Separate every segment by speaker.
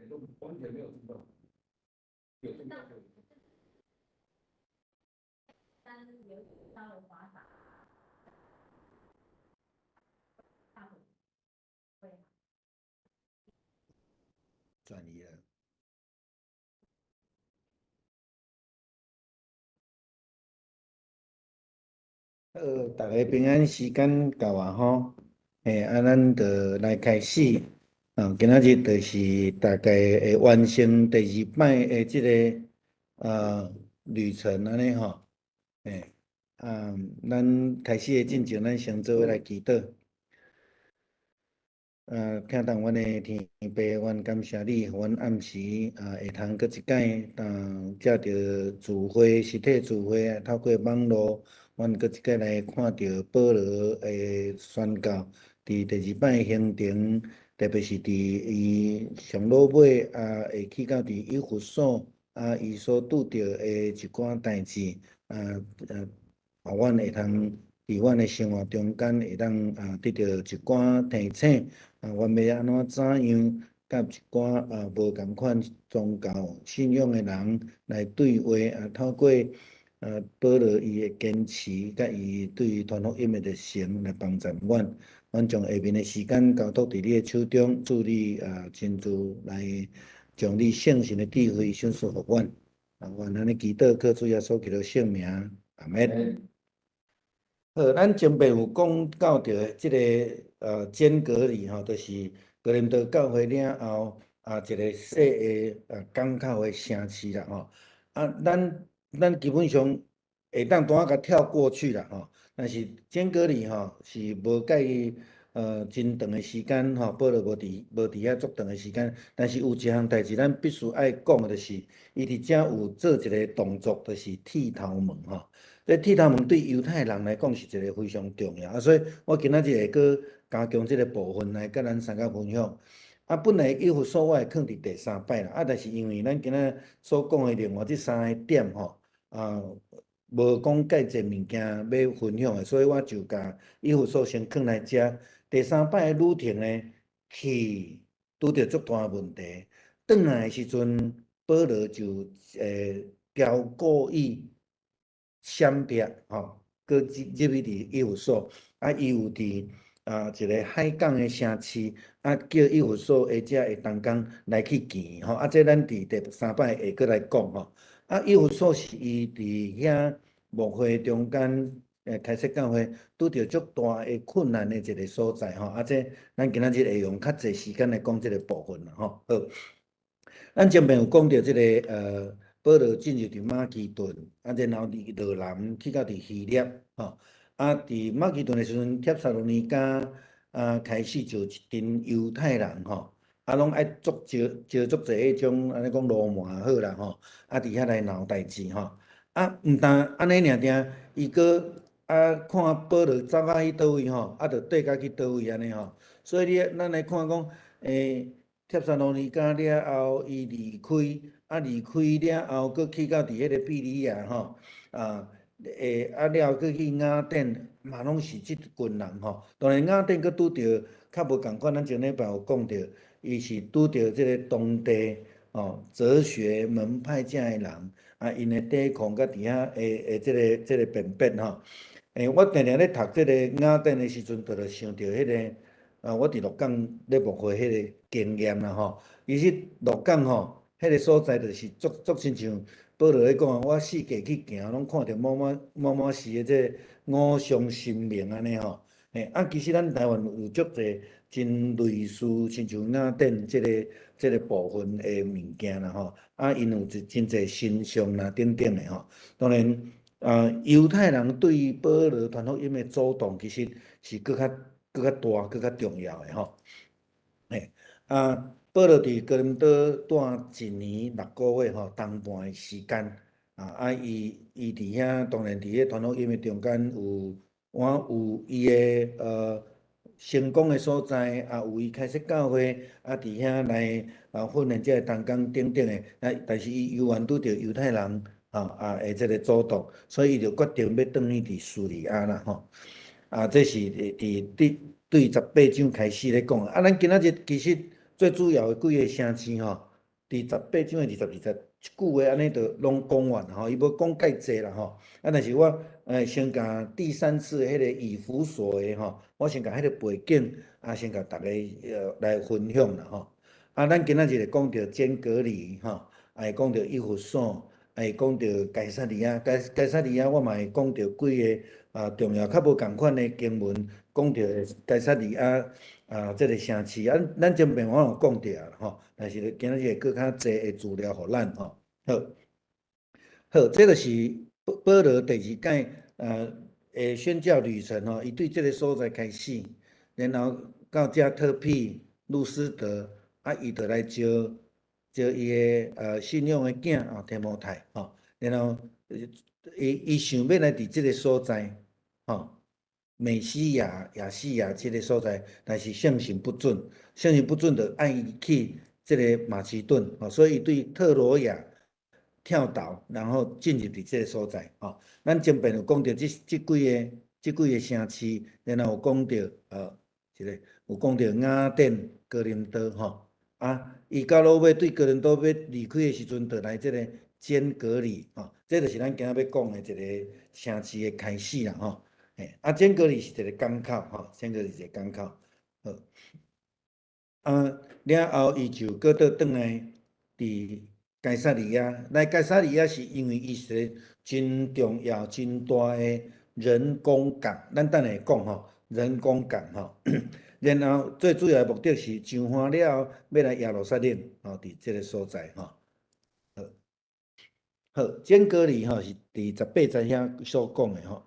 Speaker 1: 都完全沒有聽到，有聽到。
Speaker 2: 但是有稍微滑倒，大腿會
Speaker 3: 轉移了。好，逐家平安，時間到啊吼，嘿，啊，咱就來開始。啊，今仔日就是大概會完成第二擺的這个旅程按呢吼。嘿，啊，咱開始的進前，咱先做伙來祈禱。疼痛阮的天父，阮感謝你，予阮暗時啊會通閣一擺啊，藉著聚會，實體聚會啊，透過網路，阮閣一擺來看著保羅的宣教，佇第二擺行程，特別是佇伊上落尾啊，會去到佇以弗所啊，伊所拄著的一寡代誌啊啊，予阮會通佇阮的生活中間會當啊得著一寡提醒啊，阮欲按怎怎樣佮一寡啊無仝款宗教信仰的人來對話啊，透過啊保羅伊的堅持，佮伊對傳福音的熱誠來幫助阮。阮將下面的時間交託佇你的手中，主你啊親自來將你聖神的智慧賞賜予阮。啊，阮按呢祈禱，靠主耶穌基督聖名，阿們。好，咱前面有講到著這个間隔里吼，就是哥林多教會了後啊，一个細的港口的城市啦吼。啊，咱基本上會當單共跳過去啦吼。但是間隔里吼是無介意真長的時間吼，保羅無佇遐足長的時間。但是有一項代誌，咱必須愛講的就是，伊佇遮有做一个動作，就是剃頭毛吼。這剃頭毛對猶太人來講是一个非常重要，啊，所以我今仔日會閣加強這个部分來佮咱三個分享。啊，本來以弗所我會囥佇第三擺啦，啊，但是因為咱今仔所講的另外這三个點吼，啊，無講介濟物件欲分享的，所以我就共以弗所先囥來遮。第三擺的旅程呢，去拄著足大問題，轉來的時陣，保羅就調故意閃避吼，閣入去佇以弗所，啊，伊有佇啊一个海港的城市，啊，叫以弗所的遮的同工來去見吼，啊，這咱佇第三擺會閣來講吼。啊，以弗所是伊佇遐牧會中間開設教會拄著足大的困難的一个所在吼，啊，這咱今仔日會用較濟時間來講這个部分啦吼。好，咱前面有講著這个保羅進入佇馬其頓，啊，然後佇羅南去到佇希臘，吼，啊，佇馬其頓的時陣，帖撒羅尼迦啊開始就一陣猶太人吼，啊，攏愛足招招足濟彼種按呢講流氓也好啦吼，啊，佇遐來鬧代誌吼，啊，毋但按呢爾爾，伊閣啊看保羅走到去佗位吼，啊，就綴甲去佗位按呢吼，所以你咱來看講，帖撒羅尼迦了後，伊離開，啊離開了後，閣去到佇彼个庇哩亞吼，啊，啊了後閣去雅典，嘛攏是這群人吼。當然雅典閣拄著較無仝款，咱前禮拜有講著，伊是拄著這个當地吼哲學門派遮的人，啊，𪜶的抵抗佮佇遐的這个辨別吼。我定定咧讀這个雅典的時陣，就想著彼个。啊，我佇鹿港咧牧會彼个經驗啦吼，其實鹿港吼，彼个所在就是足足親像保羅咧講，我四界去行，攏看著滿滿滿滿是的這個偶像神明按呢吼。嘿，啊，其實咱台灣有足濟真類似親像雅典這個部分的物件啦吼，啊，𪜶有真濟神像啦等等的吼。當然，啊，猶太人對保羅傳福音的阻擋，其實是閣較大、閣較重要的吼。嘿，啊，保羅佇哥林多蹛一年六個月吼，冬半的時間，啊，啊，伊佇遐當然佇彼傳福音的中間有，我有伊的成功的所在，啊，有伊開設教會，啊，佇遐來啊訓練這个同工等等的，啊，但是伊猶原拄著猶太人吼啊的這个阻擋，所以伊就決定欲轉去佇敘利亞啦吼。啊，這是佇對18章開始咧講。啊，咱今仔日其實最主要的幾个城市吼，佇18章的22節，一句話按呢就攏講完吼，伊無講蓋濟啦吼。啊，但是我先共第三次彼個以弗所的吼，我先共彼個背景啊，先共逐家來分享啦吼。啊，咱今仔日會講著堅革哩吼，會講著以弗所，會講著該撒利亞，該撒利亞我嘛會講著幾个啊重要較無仝款的經文，講著該撒利亞啊這个城市啊，咱前面我有講著啊吼，但是今仔日會閣較濟的資料予咱吼。好，好，這就是保羅第二擺的宣教旅程吼，伊對這个所在開始，然後到遮特庇、路司得，啊，伊就來招招伊的信仰的囝啊，提摩太吼，然後伊想欲來佇這个所在吼，美西亞、亞細亞這个所在，但是聖神不准，聖神不准就愛伊去這个馬其頓，吼，所以伊對特羅亞跳島，然後進入佇這个所在，吼。咱前邊有講著這幾个城市，然後有講著一个有講著雅典、哥林多，吼。啊，伊到落尾對哥林多欲離開的時陣，就來這个堅革哩，吼，這就是咱今仔欲講的一个城市的開始啦，吼。嘿，啊，堅革哩是一个港口，吼，堅革哩是一个港口，好。啊，了後伊就閣倒轉來佇該撒利亞，來該撒利亞是因為伊是一个真重要、真大的人工港，咱等下會講吼，人工港吼。然後最主要的目的是上岸了後，欲來耶路撒冷，吼，佇這个所在吼。好，好，堅革哩吼是佇18節遐所講的吼。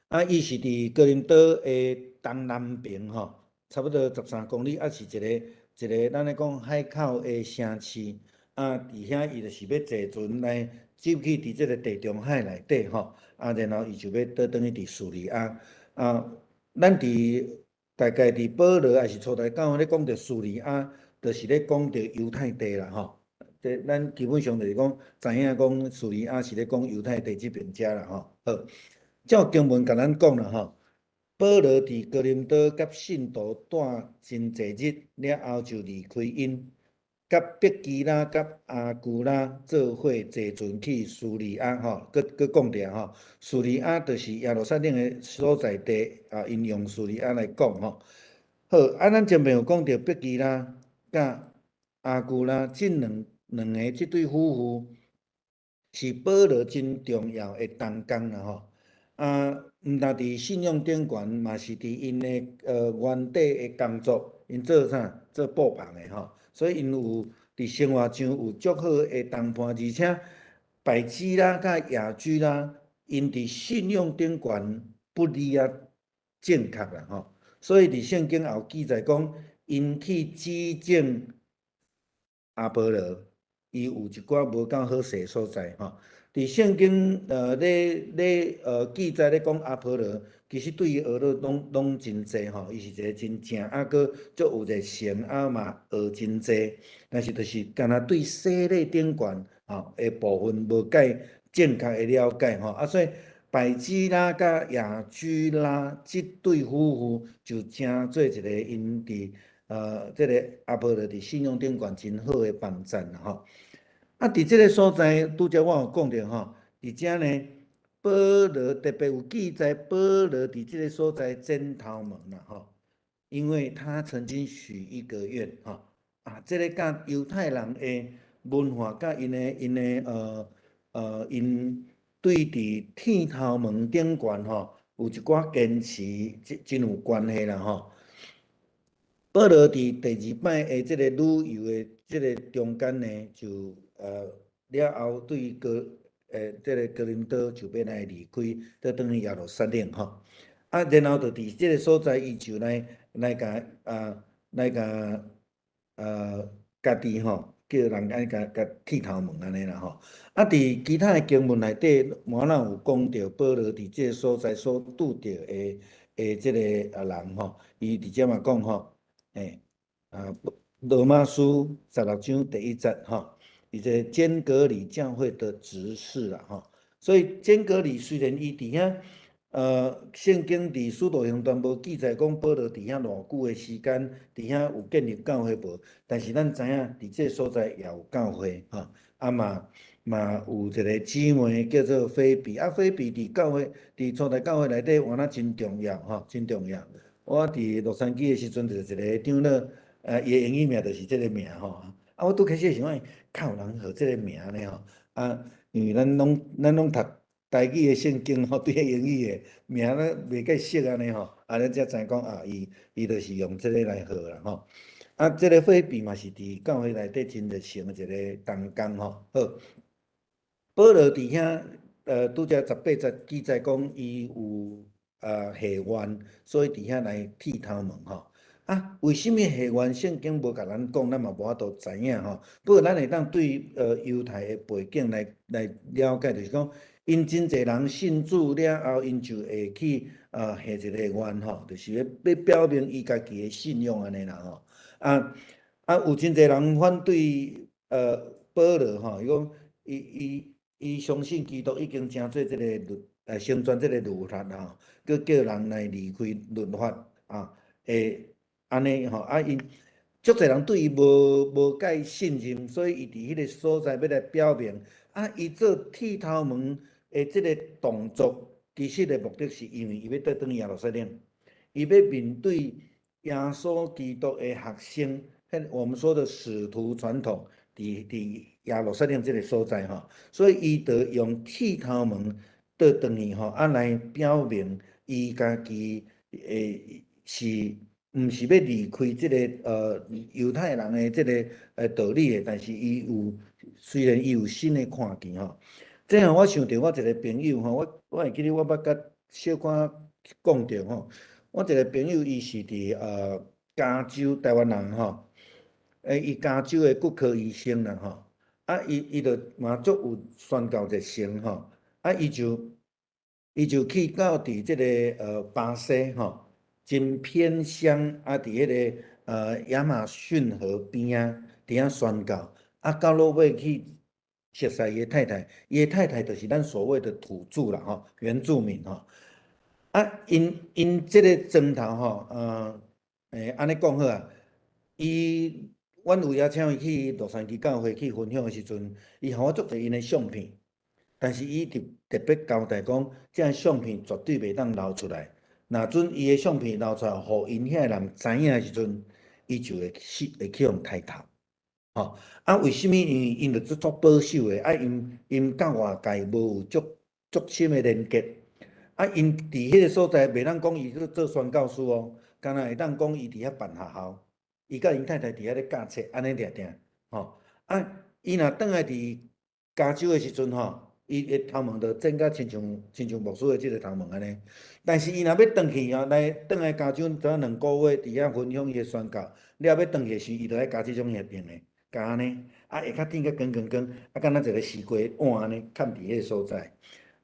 Speaker 3: 啊，伊是佇哥林多的東南邊吼，差不多13公里，啊是一个咱咧講海口的城市。啊，佇遐伊就是欲坐船來入去佇這个地中海內底吼，啊，然後伊就欲倒轉去佇敘利亞。啊，咱佇大概佇保羅抑是初代教會咧講著敘利亞，就是咧講著猶太地啦吼。這咱基本上就是講知影講敘利亞是咧講猶太地這邊遮啦吼。好，照經文共咱講啦吼，保羅佇哥林多佮信徒蹛真濟日了後，就離開𪜶，佮百基拉佮亞居拉做伙坐船去敘利亞吼，閣閣講著吼，敘利亞就是耶路撒冷的所在地啊，𪜶用敘利亞來講吼。好，啊，咱前面有講著百基拉佮亞居拉這兩個這對夫婦是保羅真重要的同工啦吼。啊，毋但佇信仰頂懸，嘛是佇𪜶的原底的工作，𪜶做啥？做布棚的吼，所以𪜶有佇生活上有足好的同伴，而且百基拉佮亞居拉，𪜶佇信仰頂懸不離啊正確啦吼。所以佇聖經也有記載講，𪜶去指正亞波羅，伊有一寡無夠好勢所在吼。佇聖經咧記載咧講亞波羅，其實對伊學了攏真濟吼，伊是一个真正啊，閣足有熱誠啊嘛學真濟，但是就是干焦對洗禮頂懸吼的部分無蓋正確的了解吼，啊所以百基拉佮亞居拉這對夫婦就成做一个𪜶佇這个亞波羅佇信仰頂懸真好的幫贊啦吼。啊，佇這个所在，拄才我有講著吼，佇遮呢，保羅特別有記載，保羅佇這个所在剪頭毛啦吼，因為他曾經許一個願吼，啊，這个佮猶太人的文化，佮𪜶對佇剃頭毛頂懸吼，有一寡堅持，真真有關係啦吼。保羅佇第二擺的這个旅遊的這个中間呢，就了後對這个哥林多就欲來離開，倒轉去耶路撒冷吼。啊，然後就佇這个所在，伊就來共啊來共家己吼，叫人按共共剃頭毛按呢啦吼。啊，佇其他的經文內底，無哪有講著保羅佇這个所在所拄著的這个啊人吼，伊佇遮嘛講吼，欸啊，羅馬書16章第1節吼，伊這個堅革哩教會的執事啦吼，所以堅革哩雖然伊佇遐，聖經佇使徒行傳無記載講保羅佇遐偌久的時間，佇遐有建立教會無？但是咱知影佇這個所在也有教會吼，啊嘛嘛有一個姊妹叫做斐比，啊斐比佇教會佇初代教會內底原來真重要吼，真重要。我佇洛杉磯的時陣，就一個長老，伊的英語名就是這個名吼。啊，我拄開始想講，敢有人號這個名呢吼？啊，因為咱攏讀台語的聖經吼，對彼英語的名咱袂介熟按呢吼，啊，咱才知講啊，伊就是用這個來號啦吼。啊，這個斐比嘛是佇教會內底真熱誠的一個同工吼。好，保羅佇遐，拄才18節記載講，伊有啊下願，所以佇遐來剃頭毛吼。啊，為啥物下願？聖經無共咱講，咱嘛無法度知影吼。不過咱會當對猶太的背景來了解，就是講，𪜶真濟人信主了後，𪜶就會去下一個願吼，就是欲表明伊家己的信仰按呢啦吼。啊，有真濟人反對保羅吼，伊講伊相信基督已經成做這個律，成全這個律法啦吼，閣叫人來離開律法啊，會按呢吼，啊𪜶足濟人對伊無介信任，所以伊佇彼個所在欲來表明，啊，伊做剃頭毛的這個動作，其實的目的是因為伊欲倒轉耶路撒冷，伊欲面對耶穌基督的學生，彼我們說的使徒傳統，佇耶路撒冷這個所在吼，所以伊就用剃頭毛倒轉去吼，啊來表明伊家己的是毋是欲離開這個猶太人的這個道理的，但是伊有雖然伊有新的看見吼。這予我想著我一個朋友吼，我會記得我捌佮小可講著吼，我一個朋友伊是佇加州台灣人吼，伊加州的骨科醫生啦吼，啊伊就嘛足有宣教熱誠吼，啊伊就去到佇這個巴西吼，真偏鄉啊，佇彼個亞馬遜河邊仔，佇遐宣教，啊，到落尾去熟似伊的太太，伊的太太就是咱所謂的土著啦吼，原住民吼。啊，𪜶這個莊頭吼，按呢講好啊，阮有邀請伊去洛杉磯教會去分享的時陣，伊予我足濟𪜶的相片，但是伊特別交代講，這相片絕對袂當流出來。若準伊的相片流出來，予𪜶遐的人知影的時陣，伊就會死，會去予刣頭。吼，啊，為啥物？因為𪜶就足保守的，啊，𪜶佮外界無有足深的連結。啊，𪜶佇彼個所在，袂當講伊去做宣教師哦，干焦會當講伊佇遐辦學校，伊佮𪜶太太佇遐咧教冊，按呢爾爾。吼，啊，伊若轉來佇加州的時陣吼，伊的頭毛就剪甲親像牧師的這個頭毛按呢。但是伊若欲轉去啊，來轉來加州，才2個月佇遐分享伊的宣教，了欲轉去的時，伊就愛加這種型的，加按呢，啊下跤剪甲長長長，啊敢若一個絲瓜碗按呢，崁佇彼個所在。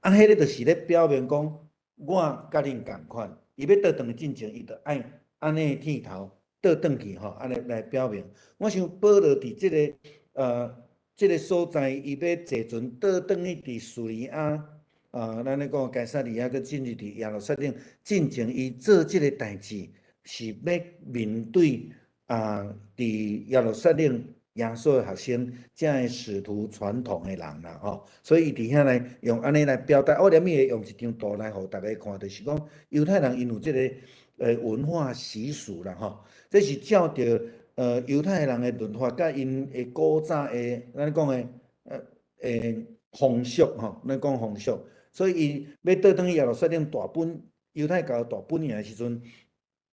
Speaker 3: 啊，彼個就是咧表明講，我佮恁仝款。伊欲倒轉去進前，伊就愛按呢剃頭倒轉去吼，按呢來表明。我想保羅佇這個所在，伊欲坐船倒轉去佇敘利亞，啊，咱咧講該撒利亞，閣進入佇耶路撒冷進前，伊做這個代誌是欲面對啊，佇耶路撒冷耶穌的學生，這个使徒傳統的人啦吼，所以伊佇遐來用按呢來表達。我連會用一張圖來予大家看，就是講猶太人𪜶有這個文化習俗啦吼，這是照著猶太人的律法，佮𪜶的古早的咱講的風俗吼，咱講風俗，所以伊欲倒轉去耶路撒冷大本猶太教大本營的時陣，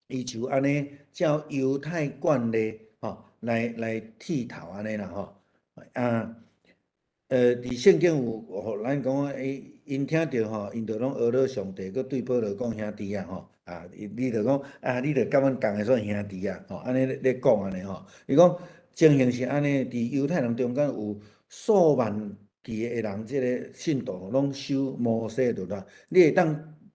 Speaker 3: 伊就按呢照猶太慣例吼來剃頭按呢啦吼，啊，佇聖經有予咱講，𪜶聽著吼，𪜶就攏阿羅上帝，閣對保羅講兄弟啊吼，啊，你就講啊，你就佮阮仝的算兄弟啊，吼，按呢咧講按呢吼，伊講情形是按呢，佇猶太人中間有數萬計的人，這個信徒攏守摩西律法，你會當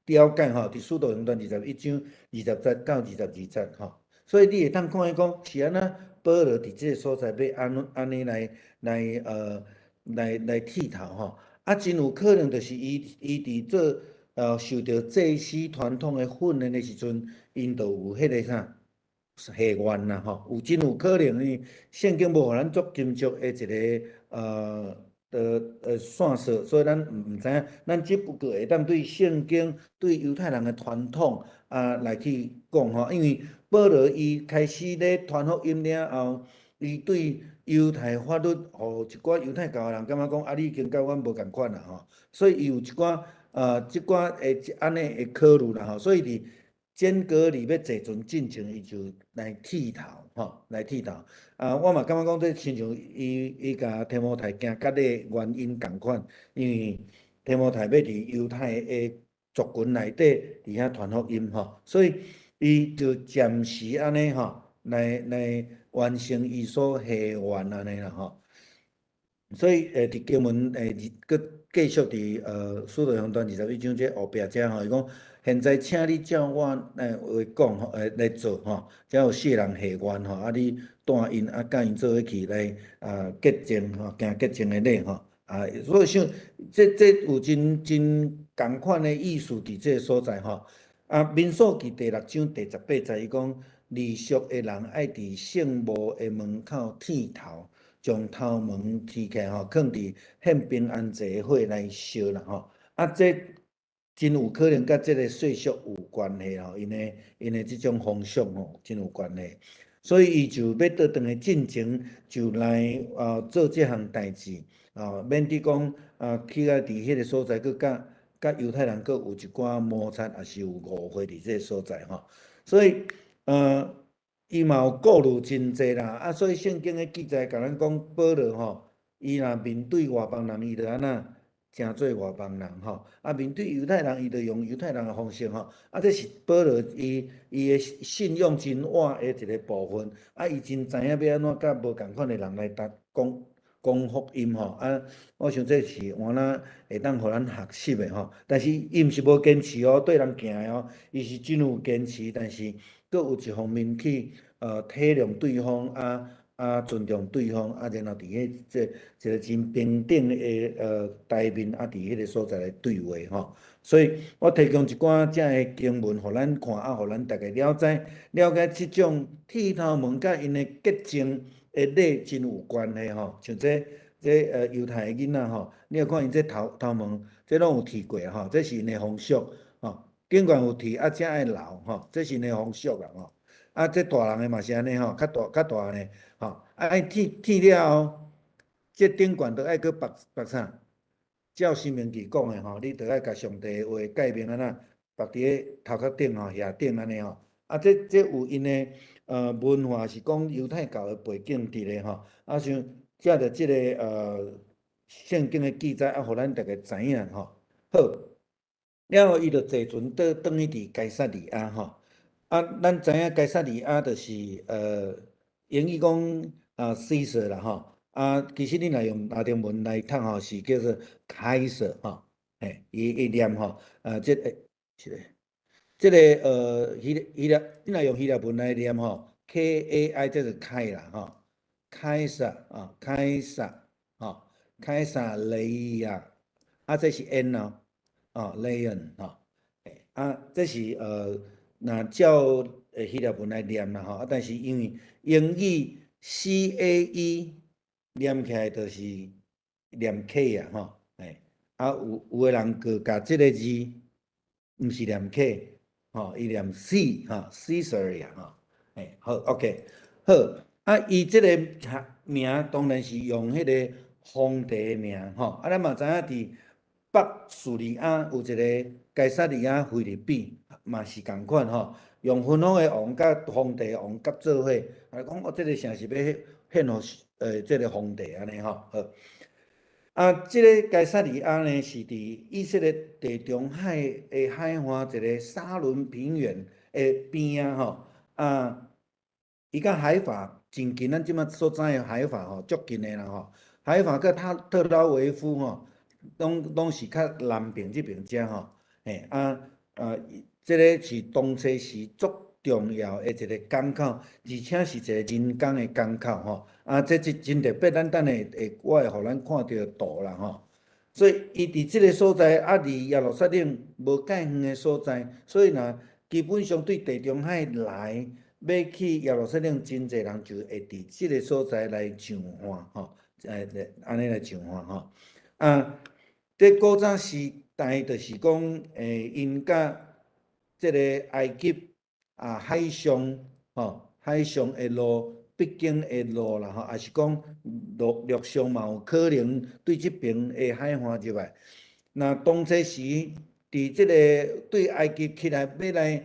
Speaker 3: 了解吼，佇使徒行傳21章20節到22節吼，所以你會當看見講是按怎保羅佇這個所在欲按呢來剃頭吼，啊，真有可能就是伊佇做受著祭司傳統的訓練的時陣，𪜶就有彼个啥下願啦吼，有真有可能，因為聖經無予咱足清楚的一个的線索，所以咱毋知影，咱只不過會當對聖經、對猶太人的傳統啊來去講吼，因為保羅伊開始咧傳福音了後，伊對猶太法律，予一寡猶太教的人感覺講，啊，你已經佮阮無仝款啦吼，所以伊有一寡這寡會按呢會考慮啦吼，所以佇間隔裡欲坐船進前，伊就來剃頭吼，來剃頭。啊，我嘛感覺講這親像伊共提摩太行割禮原因仝款，因為提摩太欲佇猶太的族群內底佇遐傳福音吼，所以伊就暫時按呢吼，來完成伊所下願按呢啦吼。所以佇經文閣繼續佇使徒行傳21章這後壁遮吼，伊講現在請你照我話講吼，來做吼，遮有四人下願吼，啊你帶𪜶啊佮𪜶做伙去來啊潔淨吼，行潔淨的禮吼，啊所以想這有真真仝款的意思佇這个所在吼。啊，民數記第六章第18節伊講，離俗的人愛佇聖幕的門口剃頭，將頭毛剃起來吼，囥佇獻平安祭的火來燒啦吼。啊，這真有可能佮這个歲數有關係吼，𪜶的這種風俗吼，真有關係。所以伊就欲倒轉去進前，就來啊做這項代誌啊，免得講啊去到佇彼个所在，閣佮猶太人閣有一寡摩擦，抑是有誤會佇這个所在吼。所以伊嘛有顧慮真濟啦，啊，所以聖經的記載共咱講，保羅吼，伊若面對外邦人，伊就按怎成做外邦人吼，啊，面對猶太人，伊就用猶太人的方式吼，啊，這是保羅伊的信仰真活的一个部分，啊，伊真知影欲按怎佮無仝款的人來達講講福音吼，啊，我想這是換哪會當予咱學習的吼，但是伊毋是無堅持哦，對人行的哦，伊是真有堅持，但是閣有一方面去體諒對方啊尊重對方啊，然後佇彼這一個真平等的台面啊，佇彼个所在來對話吼。所以我提供一寡遮的經文，予咱看啊，予咱逐家了解了解這種剃頭毛佮𪜶的潔淨的禮真有關係吼。像這猶太的囡仔吼，你若看𪜶這頭毛，這攏有剃過吼，這是𪜶的風俗吼。儘管有剃啊，才愛留吼，這是𪜶的風俗啦吼。啊，這大人的嘛是按呢吼，較大的吼，啊愛剃剃了後，這頂懸著愛閣縛縛啥？照申命記講的吼，你著愛共上帝的話誡命按怎縛佇咧頭殼頂吼、額頂按呢吼。啊，這有𪜶的文化是講猶太教的背景佇咧吼。啊，像藉著這个聖經的記載啊，予咱逐家知影吼。好，了後伊就坐船倒轉去佇該撒利亞吼。啊，咱知影該撒利亞就是英語講啊，Caesar 啦吼。啊，其實你若用拉丁文來讀吼，是叫做凱撒吼。嘿，伊念吼，啊，這個是咧，這个希臘，你若用希臘文來念吼，KAI 這是凱啦吼，凱撒啊，凱撒吼，凱撒雷亞，啊，這是 N 哦，哦，雷恩吼，啊，這是若照希臘文來念啦吼，啊，但是因為英語 CAE 念起來就是念 K 啊吼，嘿，啊有的人閣共這个字毋是念 K，吼，伊念 C 吼，Caesarea 吼，嘿，好，OK，好，啊，伊這个名當然是用彼个皇帝的名吼，啊，咱嘛知影佇北敘利亞有一個該撒利亞腓立比，嘛是仝款吼，用芬芳的王佮皇帝王佮做伙，啊，講哦，這个城是欲獻予這个皇帝按呢吼，好。啊，這个該撒利亞呢，是佇以色列地中海的海岸一个沙崙平原的邊仔吼，啊，伊佮海法真近，咱這馬所知的海法吼，足近的啦吼。海法佮他特拉維夫吼，攏是較南邊這邊遮吼，嘿，啊啊，這个是當初時足重要的一个港口，而且是一個人工的港口吼。啊，這真特別，咱等下會我會予咱看著圖啦吼。所以伊佇這个所在啊，離耶路撒冷無蓋遠的所在，所以若基本上對地中海來欲去耶路撒冷，真濟人就會佇這个所在來上岸吼，按呢來上岸吼。啊，佇古早時代就是講，𪜶佮這个埃及啊海上吼，海上的路必經的路啦吼，抑是講陸上嘛有可能對這爿的海岸入來。若當初時佇這个對埃及起來欲來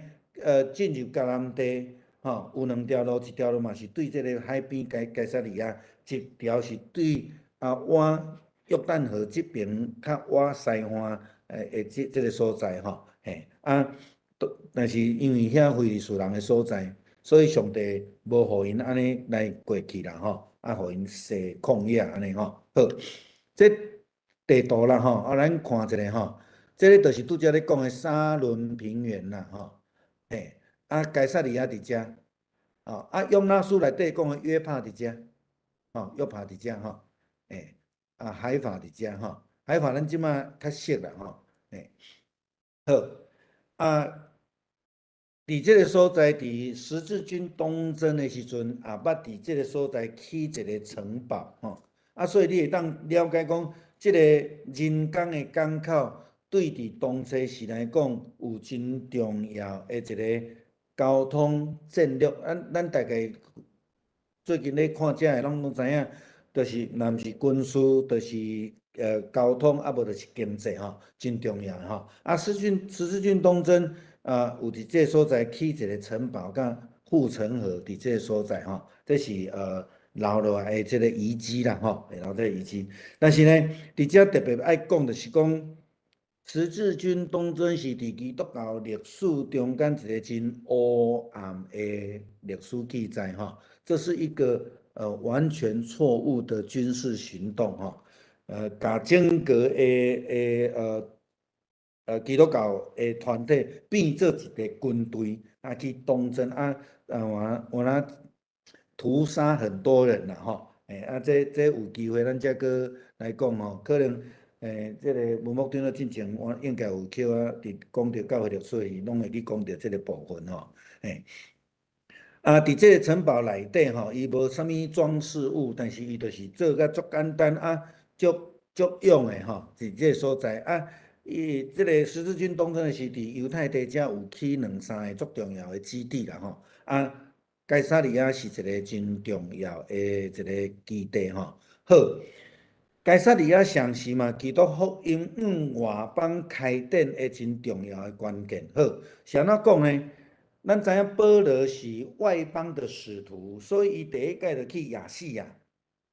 Speaker 3: 進入迦南地，吼，有兩條路，一條路嘛是對這个海邊該撒利亞，一條是對啊倚約旦河這爿較倚西岸的這个所在吼，嘿啊，但是因為遐非利士人的所在，所以上帝無予𪜶按呢來過去啦吼，啊，予𪜶踅曠野按呢吼。好，這地圖啦吼，啊，咱看一下吼，這个就是拄才咧講的沙崙平原啦吼，嘿，啊，該撒利亞佇遮，哦，啊，約拿書內底講的約帕佇遮，吼，約帕佇遮吼，嘿，啊，海法佇遮吼，海法咱這馬較熟啦吼，嘿，好，啊。佇這个所在，佇十字軍東征的時陣，也捌佇這个所在起一个城堡，吼。啊，所以你會當了解講，這个人工的港口對佇當初時來講有真重要的一个交通戰略。咱大概最近咧看這个，攏知影，就是若毋是軍事，就是交通，啊無就是經濟吼，真重要吼。啊，十字軍東征。啊，有佇這个所在起一个城堡，佮護城河佇這个所在吼，這是留落來的這个遺跡啦吼，留這個遺跡。但是呢，佇遮特別愛講，就是講十字軍東征是佇基督教歷史中間一个真烏暗的歷史記載吼，這是一個完全錯誤的軍事行動吼，共整個的基督教的團體變做一个軍隊啊，去東征啊，啊，換換屠殺很多人啦吼，啊，這有機會咱才閣來講吼，可能這个文牧長咧進前，我應該有叫我佇講著教會歷史時，攏會去講著這个部分吼，啊，佇這个城堡內底吼，伊無啥物裝飾物，但是伊就是做甲足簡單啊，足足勇的吼，佇這个所在啊。伊這个十字軍東征的時，佇猶太地遮有起兩三个足重要的基地啦吼。啊，該撒利亞是一个真重要的一个基地吼。好，該撒利亞上是嘛基督福音向外邦開展的真重要的關鍵。好，是按怎講呢？咱知影保羅是外邦的使徒，所以伊第一擺就去亞細亞，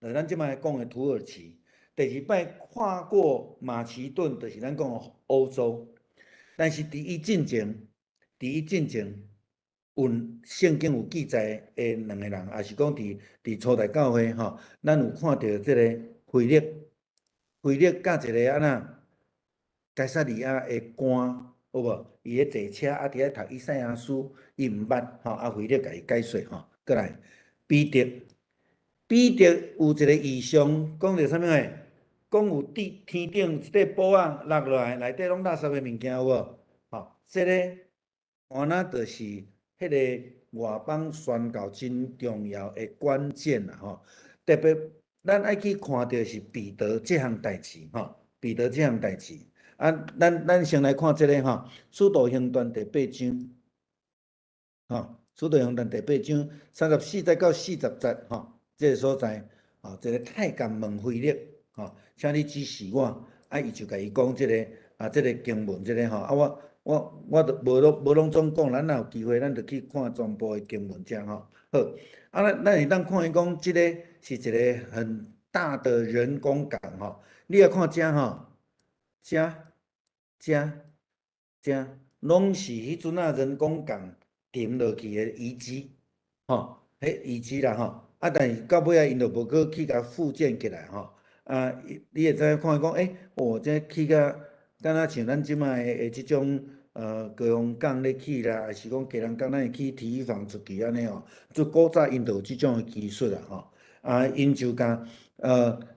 Speaker 3: 就咱這擺講的土耳其。第二擺跨過馬其頓，就是咱講的歐洲。但是佇伊進前，佇伊進前有聖經有記載的兩个人，抑是講佇初代教會吼，咱有看著這个腓力，腓力佮一个按怎該撒利亞的官，有無？伊咧坐車啊，佇遐讀以賽亞書，伊毋捌吼，啊，腓力共伊解說吼，過來彼得，彼得有一个異象，講著啥物貨？講有佇天頂一塊布仔落落來，內底攏垃圾的物件有無？吼，這個原來就是彼个外邦宣教真重要的關鍵啦吼。特別咱愛去看著是彼得這項代誌吼，彼得這項代誌。啊，咱先來看這个吼，《使徒行傳》第八章，吼，《使徒行傳》第八章34節到40節吼，這个所在，吼，一个太監問腓力，吼，請你指示我，啊，伊就共伊講這个啊，這个經文，這个吼，啊，我就無攏總講，咱若有機會，咱就去看全部的經文遮吼。好，啊，咱會當看伊講，這个是一个很大的人工港吼。你來看遮吼，遮、遮、遮，攏是彼陣仔人工港沉落去的遺跡，吼，彼遺跡啦吼。啊，但是到尾仔𪜶就無閣去共復建起來吼。啊，你會知影看講，哦，這起甲敢若像咱這擺的這種高雄港咧起啦，抑是講基隆港咱會起堤防出去按呢吼，就古早𪜶就有這種的技術啦吼。啊，𪜶就共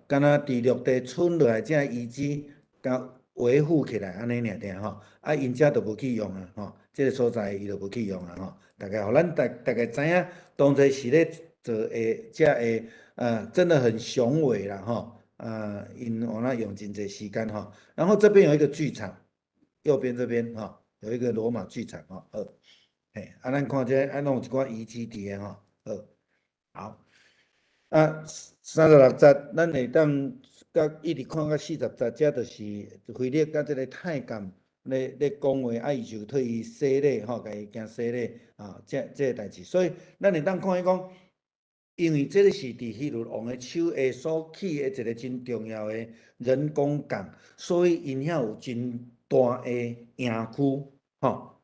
Speaker 3: 敢若佇陸地伸落來這遺跡，共維護起來，按呢爾爾吼。啊，𪜶遮就無去用啊，吼，這个所在伊就無去用啊，吼。大概予咱大概知影，當初是咧做的，遮个真的很雄偉啦，吼。啊，𪜶往那用真濟時間吼。然後這邊有一個劇場，右邊這邊吼，有一個羅馬劇場吼，好。嘿，啊，咱看這啊，攏有一寡遺跡佇个吼，好。好，啊，36節，咱會當佮一直看到40節，這就是腓力佮這个太監咧講話，啊，伊就替伊洗禮吼，共伊行洗禮啊，這个代誌。所以咱會當看見講，因為這个是佇希律王的手下所起的一個真重要的人工港，所以𪜶遐有真大的營區，吼，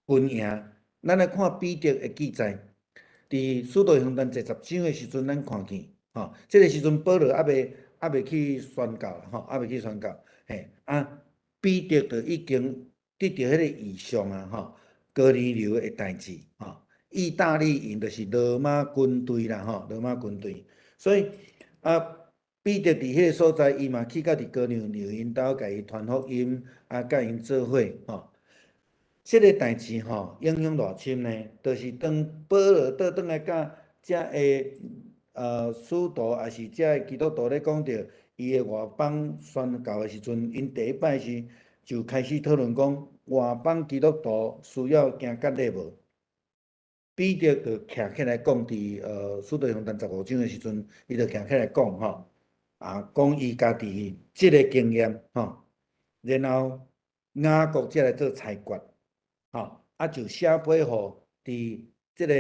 Speaker 3: 軍營。咱來看彼得的記載，佇使徒行傳第10章的時陣，咱看見，吼，這个時陣保羅猶未去宣教啦，吼，猶未去宣教，嘿，啊，彼得就已經得著彼个異象啊，吼，哥尼流的代誌，吼，意大利營就是羅馬軍隊啦，吼，羅馬軍隊，所以啊，彼得佇彼个所在，伊嘛去到佇哥尼流𪜶兜，共伊傳福音，啊，佮𪜶做伙，吼。這个代誌吼影響偌深呢？就是當保羅倒轉來佮遮个使徒，抑是遮个基督徒咧講著伊的外邦宣教的時陣，𪜶第一擺是就開始討論講外邦基督徒需要行割禮無？彼得就徛起來講，佇使徒行傳15章的時陣，伊就徛起來講吼，啊，講伊家己這个經驗吼，然後雅各才來做裁決。吼，啊就寫批予佇這个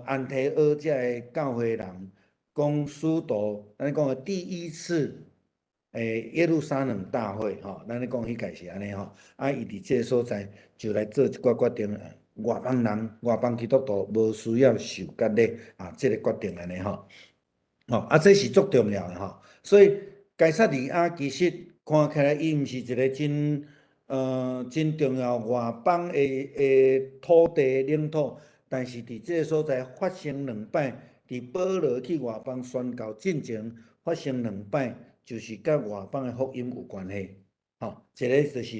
Speaker 3: 安提阿遮个教會人講使徒，咱講的第一次耶路撒冷大會，吼，咱咧講彼屆是按呢吼，啊，伊佇這个所在就來做一寡決定，外邦人、外邦基督徒無需要受割禮啊，這个決定按呢吼，吼，啊，這是足重要的吼，所以該撒利亞其實看起來伊毋是一个真重要外邦的土地領土，但是佇這个所在發生兩擺，佇保羅去外邦宣教進前發生兩擺，就是佮外邦的福音有關係，吼，一个就是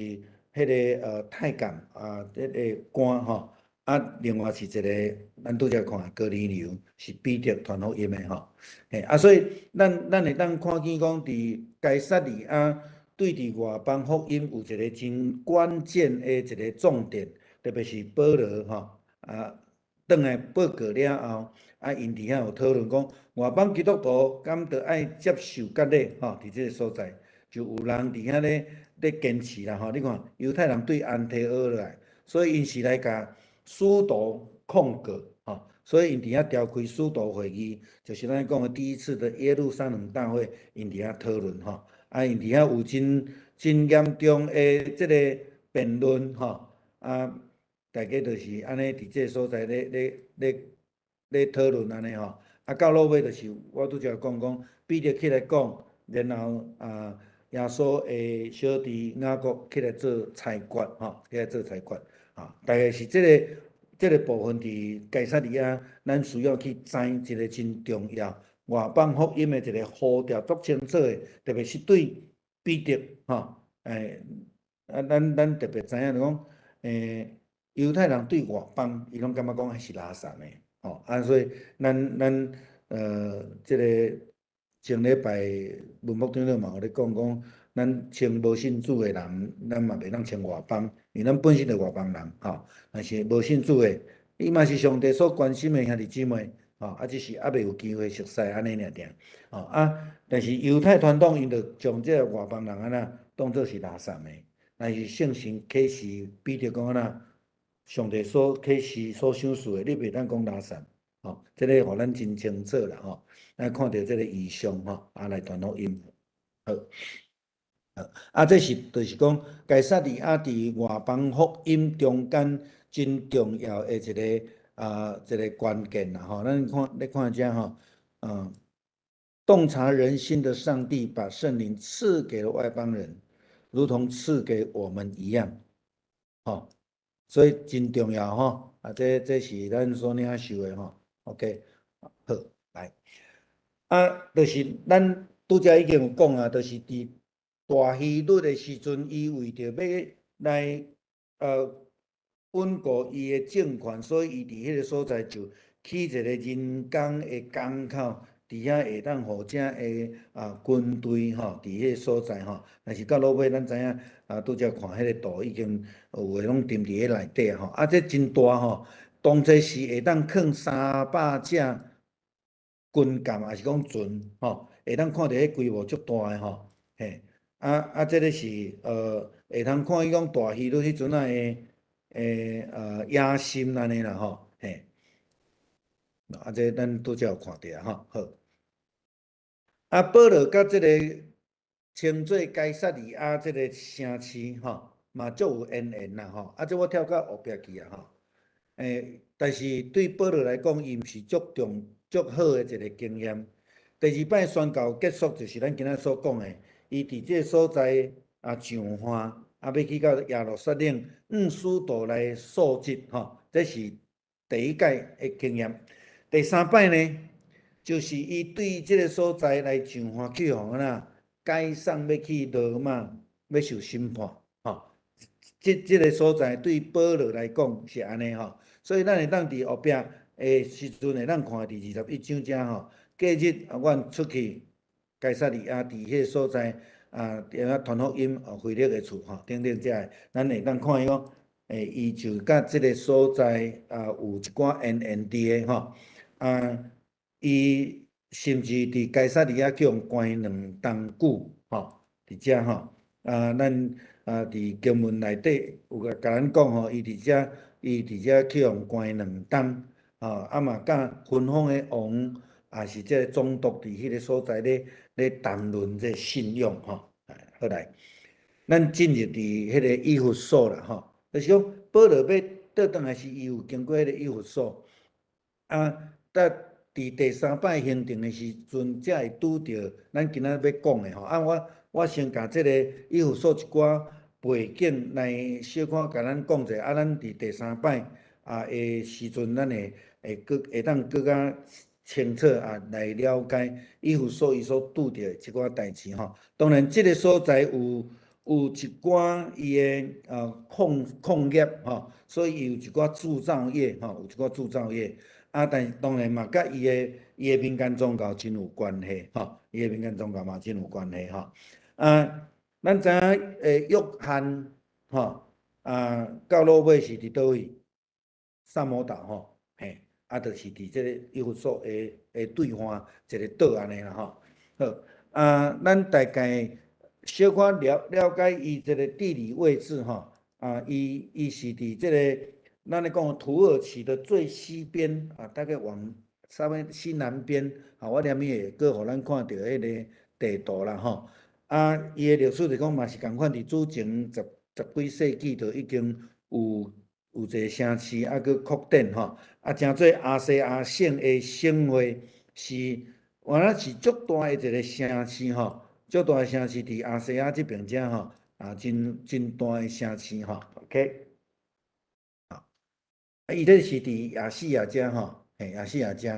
Speaker 3: 彼个太監啊，彼个官吼，啊，另外是一个咱拄才看哥尼流是彼得傳福音的吼，嘿，啊，所以咱會當看見講佇該撒利亞對佇外邦福音有一個真關鍵的一個重點，特別是保羅吼啊，轉來報告了後，啊，𪜶佇遐有討論講，外邦基督徒敢著愛接受割禮吼？佇這个所在就有人佇遐咧堅持啦吼。你看猶太人對安提阿來，所以𪜶是來共使徒控告吼，所以𪜶佇遐召開使徒會議，就是咱講的第一次的耶路撒冷大會，𪜶佇遐討論吼。啊，𪜶佇遐有真嚴重的這个辯論吼，啊，大家就是按呢佇這个所在咧討論按呢吼，啊，到落尾就是我拄才講講，彼得起來講，然後啊，耶穌的小弟雅各起來做裁決吼，起來做裁決，吼，大概是這个部分佇該撒利亞，咱需要去知一个真重要外邦福音的一个步調足清楚的，特別是對彼得吼，啊，咱特別知影就講，猶太人對外邦，伊攏感覺講彼是垃圾的，吼，啊，所以咱這个前禮拜文牧長老嘛有咧講講，咱稱無信主的人，咱嘛袂當稱外邦，因為咱本身就外邦人，吼，但是無信主的，伊嘛是上帝所關心的兄弟姊妹，吼，啊，只是猶未有機會熟似按呢爾爾，吼啊，但是猶太傳統𪜶就將這个外邦人按怎當做是垃圾的，但是聖神啟示彼得講按怎，上帝所啟示所賞賜的，你袂當講垃圾，吼，這个予咱真清楚啦，吼，咱看著這个異象吼，啊來傳福音，好，啊，這是就是講該撒利亞佇外邦福音中間真重要的一個關鍵啦，吼，咱看你看這吼，洞察人心的上帝把聖靈賜給了外邦人，如同賜給我們一樣，吼，所以真重要吼，啊，這是咱所領受的吼，OK，好，來，啊，就是咱拄才已經有講啊，就是佇大希律的時陣，伊為著欲來穩固伊的政權，所以伊佇彼個所在就起一個人工的港口，佇遐會當予遮的軍隊吼，佇彼個所在吼。但是到落尾，咱知影啊，拄才看彼個圖已經有的攏沉佇彼內底吼。啊，這真大吼，當初是會當囥300隻軍艦，抑是講船吼，會當看著彼規模足大的吼，嘿。啊啊，這个是會通看伊講大希律彼陣仔的野心按呢啦吼，嘿。啊，這咱拄才有看著吼，好。啊，保羅佮這个稱做該撒利亞這个城市吼，嘛足有淵源啦吼。啊，這我跳到後壁去啊吼。但是對保羅來講，伊毋是足重足好的一個經驗。第二擺宣教結束，就是咱今仔所講的，伊佇這个所在上岸，啊，欲去到耶路撒冷，向使徒來訴職吼，這是第一擺的經驗。第三擺呢，就是伊對這个所在來上岸去予按怎解送欲去羅馬，欲受審判吼。這個所在對保羅來講是按呢吼，所以咱會當佇後壁的時陣會當看佇21章遮吼，隔日啊，阮出去該撒利亞，佇彼個所在啊，佇遐傳福音，腓力的厝吼，等等遮个，咱會當看伊講，伊就佮這个所在有一寡淵源佇的吼，啊，伊甚至佇該撒利亞去予關2冬久吼，佇遮吼，啊，咱佇經文內底有共咱講吼，伊佇遮去予關2冬，吼，啊嘛佮分封的王，也是這个總督佇彼个所在咧談論這信仰吼。好來，咱進入佇彼個以弗所啦吼，就是講保羅欲倒轉來時，伊有經過彼個以弗所，啊，但佇第三擺行程的時陣，才會拄著咱今仔欲講的吼。啊，我先共這个以弗所一寡背景來小可共咱講者，啊，咱佇第三擺的時陣，咱會閣會當閣較清楚來了解以弗所伊所拄著的這寡代誌吼。當然，這个所在有一寡伊的礦業吼，所以伊有一寡鑄造業吼，有一寡鑄造業。啊，但是當然嘛，佮伊的民間宗教真有關係吼，伊的民間宗教嘛真有關係吼。啊，咱知影約翰吼，到落尾是佇佗位？薩摩島吼，嘿，啊，就是佇這个以弗所的對岸一个島按呢啦吼。好，啊，咱大概小可了解伊這个地理位置吼，啊，伊是佇這个咱咧講土耳其的最西邊啊，大概往稍微西南邊，啊，我連會閣予咱看著彼个地圖啦吼。啊，伊的歷史就講嘛是仝款，佇主前十幾世紀就已經有一個城市啊，閣擴展吼，啊，成做亞細亞省的省會，是原來是足大的一個城市吼，足大的城市佇亞細亞這邊遮吼，啊，真大的城市吼，OK。啊，伊這是佇亞細亞遮吼，嘿，亞細亞遮，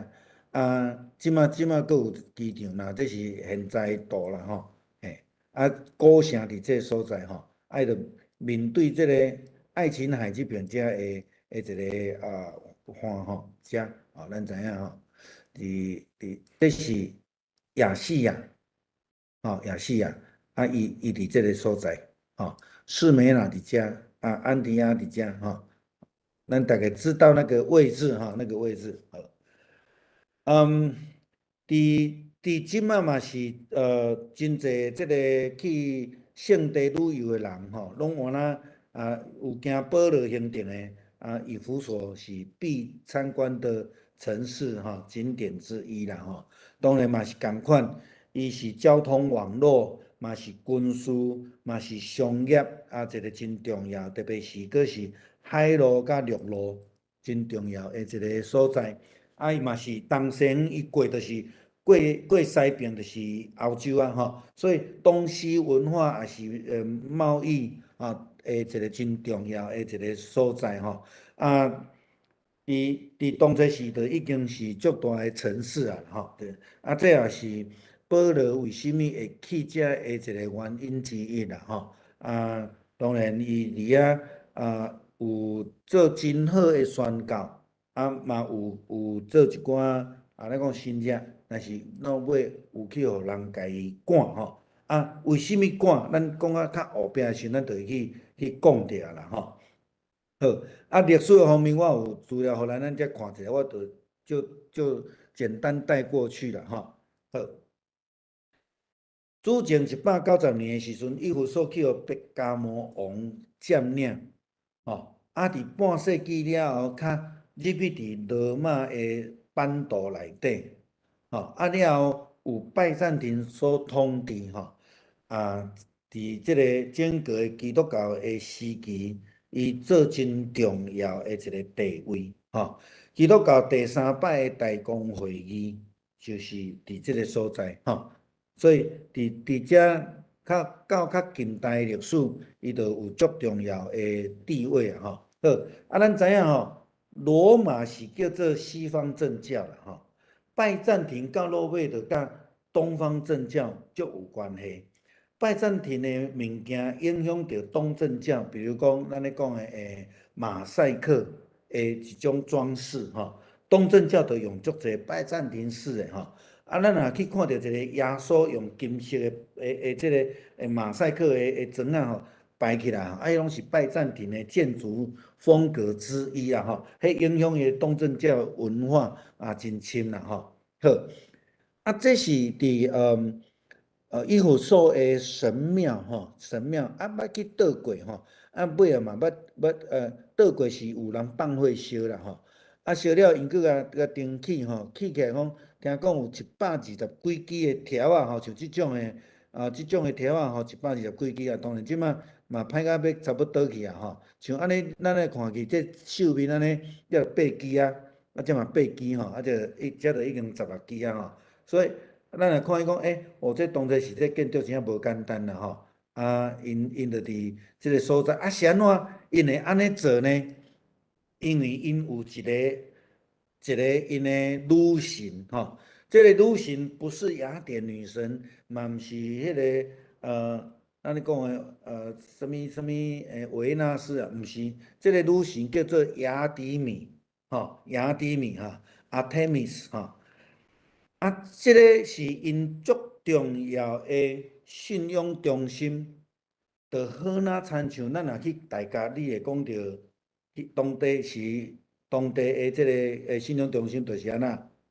Speaker 3: 啊，這馬閣有機場啦，這是現在圖啦吼，嘿，啊，古城佇這個所在吼，啊，伊就面對這个愛琴海這邊遮的一个岸吼，遮，哦，咱知影吼，佇這是亞細亞，吼，亞細亞，啊，伊佇這个所在，吼，士美拿佇遮，啊，安提阿佇遮，吼，咱大概知道那個位置哈，那個位置，好，嗯，佇這馬嘛是真濟這个去聖地旅遊的人吼，攏換哪有行保羅行程的啊，以弗所是必參觀的城市哈，景點之一啦吼。當然嘛是仝款，伊是交通網絡，嘛是軍事，嘛是商業啊，一個真重要，特別是閣是海路佮陸路真重要的一個所在。啊，伊嘛是東西伊過就是過西邊就是歐洲啊吼，所以東西文化也是貿易啊的一個真重要的一個所在吼。啊，佇當初時就已經是足大的城市啊吼，對。啊，這也是保羅為啥物會去遮的一個原因之一啦吼。啊，當然伊佇遐啊有做真好的宣教，啊嘛有做一寡啊，咱講神跡，但是到尾有去予人共伊趕吼。啊，為啥物趕？咱講啊較後壁的時陣，咱就會去講著啦吼。好，啊，歷史的方面我有資料，予咱遮看一下，我就簡單帶過去啦吼。好，主前190年的時陣，以弗所去予伯加摩王佔領，吼，啊，佇半世紀了後，較入去佇羅馬的版圖內底，吼，啊了後有拜占庭所統治，吼，啊，佇這个整個的基督教的時期，伊做真重要的一個地位，吼。基督教第三擺的大公會議就是佇這个所在，吼。所以佇遮較到較近代歷史，伊就有足重要的地位啊，吼。好，啊，咱知影吼，羅馬是叫做西方正教啦，吼。拜占庭到落尾就佮東方正教足有關係。拜占庭的物件影響著東正教，比如講咱咧講的馬賽克的一種裝飾，吼。東正教就用足濟拜占庭式的，吼。啊，咱若去看著一個耶穌用金色的這个馬賽克的磚仔吼擺起來，啊，彼攏是拜占庭的建築風格之一啦，吼。彼影響伊東正教文化啊，真深啦，吼。好，啊，這是佇以弗所的神廟吼，神廟啊，捌去倒過吼，啊，尾仔嘛捌倒過是有人放火燒啦吼，啊燒了𪜶閣共重起吼，起起來講，聽講有120幾支的條仔吼，像這種的啊，這種的條仔吼，120幾支啊，當然這馬嘛歹甲欲差不多去啊吼，像按呢，咱來看去這壽面按呢，才八支啊，啊這嘛八支吼，啊這一這就已經16支啊吼，所以咱來看伊講，欸，哦，這當初時這建築真正無簡單啦吼，啊，𪜶就佇這个所在，啊是按怎𪜶會按呢做呢？因為𪜶有一个𪜶的女神吼，這个女神不是雅典女神，嘛毋是彼个咱咧講的啥物啥物維納斯啊，毋是，這个女神叫做雅典米，吼，雅典米哈，阿忒米斯吼。啊，這个是𪜶足重要的信仰中心，就好若親像咱若去大甲，你會講著去當地是當地的這个信仰中心，就是按怎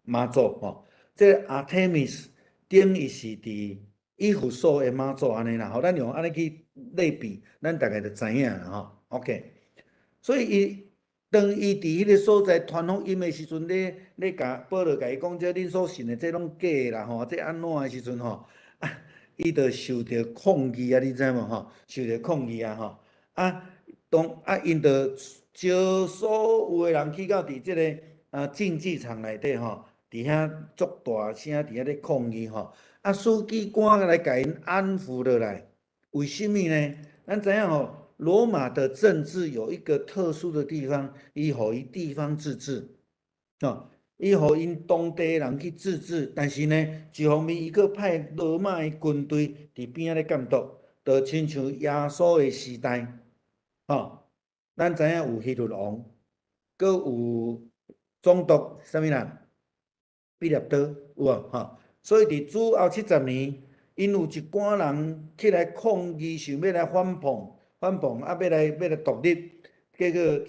Speaker 3: 媽祖吼。這个阿忒米斯等於是佇以弗所的媽祖按呢啦，吼，咱用按呢去類比，咱大概就知影啦吼。OK，所以伊當伊佇彼个所在傳福音的時陣，咧共保羅共伊講，這恁所信的這攏假的啦吼，這按怎的時陣吼，啊，伊就受著抗議啊，你知無吼？受著抗議啊吼，啊，當啊，𪜶就招所有的人去到佇這个競技場內底吼，佇遐足大聲佇遐咧抗議吼，啊，書記官來共𪜶安撫落來，為啥物呢？咱知影吼，羅馬的政治有一個特殊的地方，伊予伊地方自治，哦，伊予𪜶當地人去自治，但是呢，一方面伊閣派羅馬的軍隊佇邊仔咧監督，就親像耶穌的時代，吼，咱知影有希律王，閣有總督啥物人？彼拉多有無？吼，所以佇主後70年，𪜶有一寡人起來抗議，想欲來反叛。反叛啊！欲來獨立，結果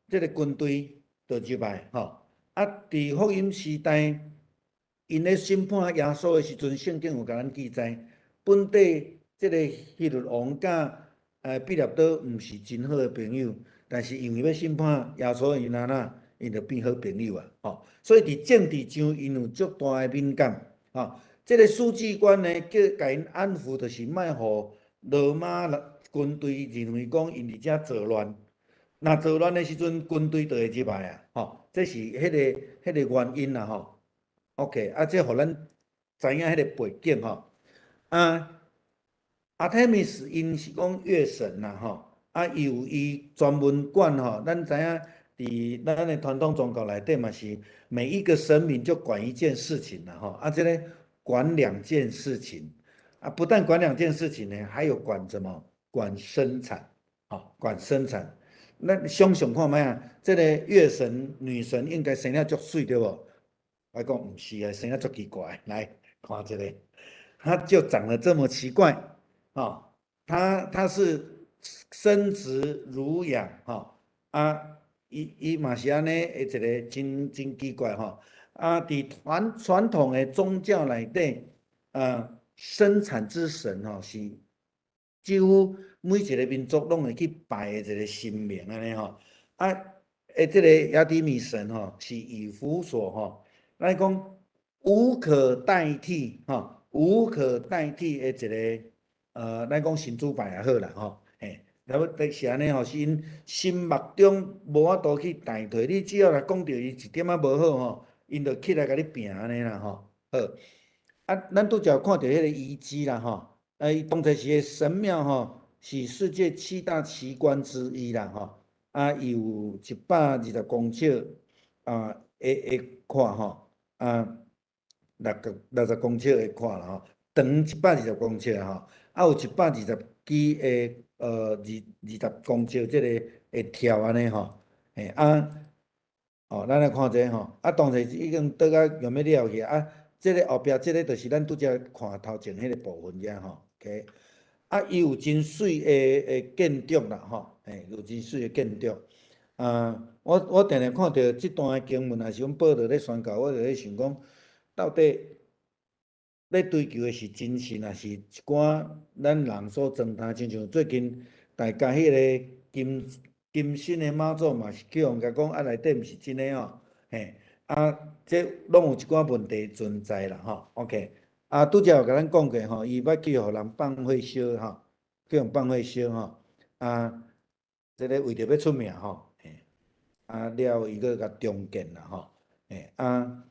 Speaker 3: 這个軍隊就入來吼。啊，佇福音時代，𪜶咧審判耶穌的時陣，聖經有共咱記載，本底這个希律王佮彼拉多毋是真好的朋友，但是因為欲審判耶穌，𪜶按怎，𪜶就變好朋友啊！吼，所以佇政治上，𪜶有足大的敏感。吼，這个書記官呢，叫共𪜶安撫，就是莫予羅馬人軍隊認為講𪜶佇遮作亂，若作亂的時陣，軍隊就會入來啊！吼，這是彼个原因啦！吼，OK，啊，這予咱知影彼个背景吼。啊，阿忒米斯𪜶是講月神啦，吼，啊，伊有伊專門管吼，咱知影佇咱的傳統宗教內底嘛是每一個神明就管一件事情啦，吼，啊，這个管兩件事情啊，不但管兩件事情呢，還有管什麼？管生產，吼，管生產。咱想想看覓啊？這个月神女神應該生了足媠對無？我講毋是啊，生了足奇怪。來看這个，她就長得這麼奇怪，吼，她是生殖乳養，吼，啊，伊嘛是按呢，一个真真奇怪吼。啊，佇傳統的宗教內底，生產之神吼是幾乎每一个民族攏會去拜的一个神明按呢吼。啊，這个亞底米神吼是以弗所吼，咱講無可代替吼，無可代替的一个咱講神主牌也好啦吼，嘿，了是按呢吼，是𪜶心目中無法度去代替，你只要若講著伊一點仔無好吼，𪜶就起來共你拚按呢啦吼。好，啊，咱拄才有看著彼个遺跡啦吼，啊，伊當初時的神廟吼，是世界七大奇觀之一啦吼，啊，伊有120公尺啊，會闊吼，啊，60公尺的闊啦吼，長120公尺吼，啊，有120支的20公尺這个會跳按呢吼，嘿啊，哦，咱來看這吼，啊，當時已經倒甲用欲了去啊，這个後壁這个就是咱拄才看頭前彼个部分遮吼，OK，啊，伊有真媠的建築啦吼，嘿，有真媠的建築。啊，我定定看著這段的經文，也是阮保羅咧宣教，我就咧想講，到底咧追求的是真神，抑是一寡咱人所裝囥？親像最近大家彼个金身的媽祖嘛是去予人共講，啊內底毋是真的吼，嘿，啊，這攏有一寡問題存在啦吼。OK，啊，拄才有共咱講過吼，伊捌去予人放火燒吼，去予放火燒吼，啊，這个為著欲出名吼，嘿，啊了後伊閣共重建啦吼，嘿，啊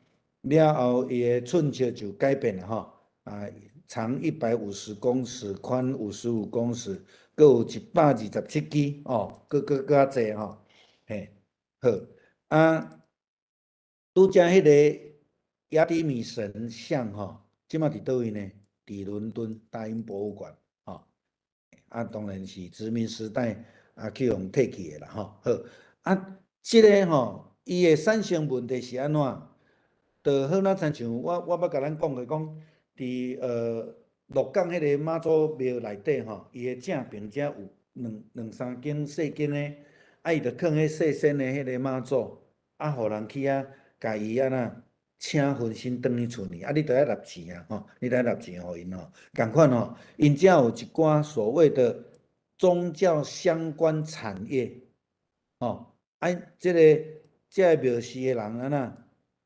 Speaker 3: 了後伊的寸尺就改變啦吼，啊，長150公尺，寬55公尺，閣有127支哦，閣較濟吼，嘿，好，啊，拄才彼个亞底米神像吼，這馬佇佗位呢？佇倫敦大英博物館，吼，啊，當然是殖民時代啊去予提去的啦，吼，好，啊，這个吼，伊的產生問題是按怎？就好若親像我捌共咱講過講，佇鹿港彼个媽祖廟內底吼，伊的正爿遮有兩三間細間的，啊，伊就囥彼細身的彼个媽祖，啊，予人去遐共伊按怎請分身轉去厝裡，啊，你著愛納錢啊，吼，你著愛納錢予𪜶吼，仝款吼，𪜶遮有一寡所謂的宗教相關產業，吼，啊，這个廟寺的人按怎，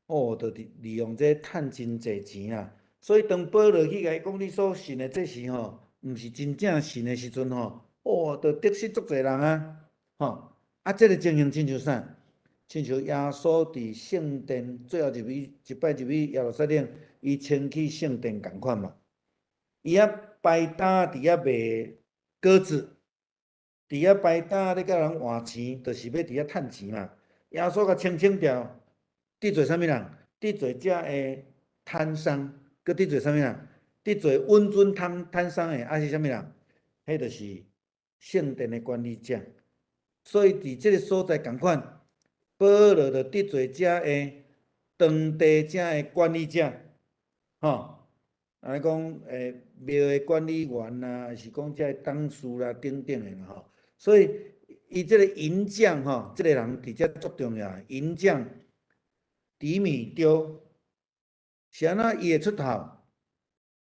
Speaker 3: 哦，就利用這趁真濟錢啦。所以當保羅去共伊講，你所信的這是吼，毋是真正信的時陣吼，哦，就得失足濟人啊，吼，啊，這个情形親像啥？親像耶穌佇聖殿最後入去一擺入去耶路撒冷，伊清去聖殿仝款嘛，伊遐擺擔佇遐賣鴿子，佇遐擺擔咧共人換錢，就是欲佇遐趁錢嘛。耶穌共清清掉，得罪啥物人？得罪遮个攤商，閣得罪啥物人？得罪穩準攤商的，啊是啥物人？彼就是聖殿的管理者。所以佇這个所在仝款，保羅就得罪遮个當地遮个管理者，吼，按呢講，廟的管理員啊，還是講遮个董事啦等等的啦吼。所以伊這个銀匠吼，這个人佇遮足重要。銀匠底米丟，是按怎伊會出頭？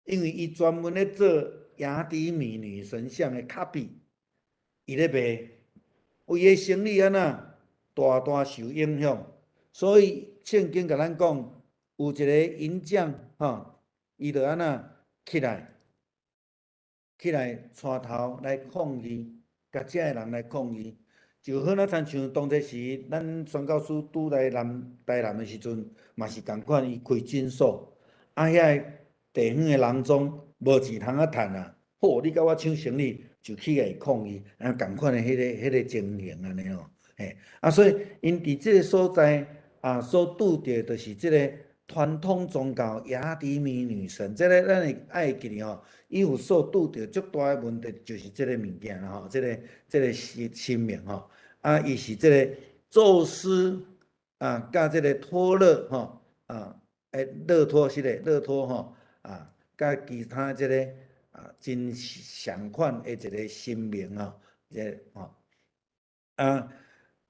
Speaker 3: 因為伊專門咧做亞底米女神像的 copy，伊咧賣，伊的生意按怎大大受影響。所以聖經共咱講，有一个銀匠吼，伊就按怎起來帶頭來抗議，共遮个人來抗議，就好若親像當初時咱宣教師拄來南台南的時陣，嘛是仝款，伊開診所，啊遐个地方的人總無錢通啊趁啊，好，你共我搶生意，就起來抗議，啊仝款的彼个情形按呢吼，嘿，啊所以𪜶佇這个所在啊所拄著就是這个傳統宗教亞底米女神，這个咱會愛記得吼，以弗所拄著足大的問題就是這个物件啦吼，這个神明吼，啊，伊是這个宙斯啊，佮這个托勒吼，啊，勒托是咧，勒托吼，啊，佮其他這个啊真相款的一个神明吼，這个吼，啊，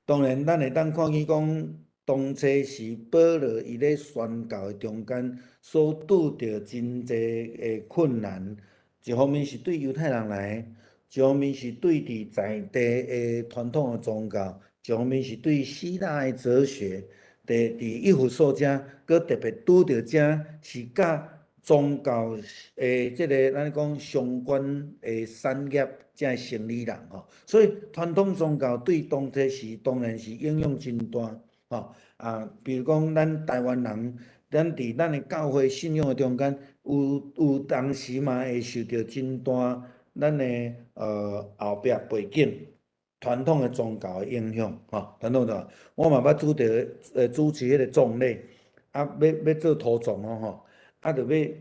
Speaker 3: 當然咱會當看見講，當初時保羅伊咧宣教的中間所拄著真濟的困難，一方面是對猶太人來，一方面是對佇在地的傳統的宗教，一方面是對希臘的哲學。佇以弗所遮，閣特別拄著遮是佮宗教的這个咱講相關的產業，遮生理人吼，所以傳統宗教對當初時當然是影響真大。吼啊，比如講咱台灣人，咱佇咱的教會信仰的中間，有當時嘛會受著真大咱的後壁背景傳統的宗教的影響，吼，傳統宗教，我嘛捌主持彼个葬禮，啊，欲做土葬哦吼，啊，著欲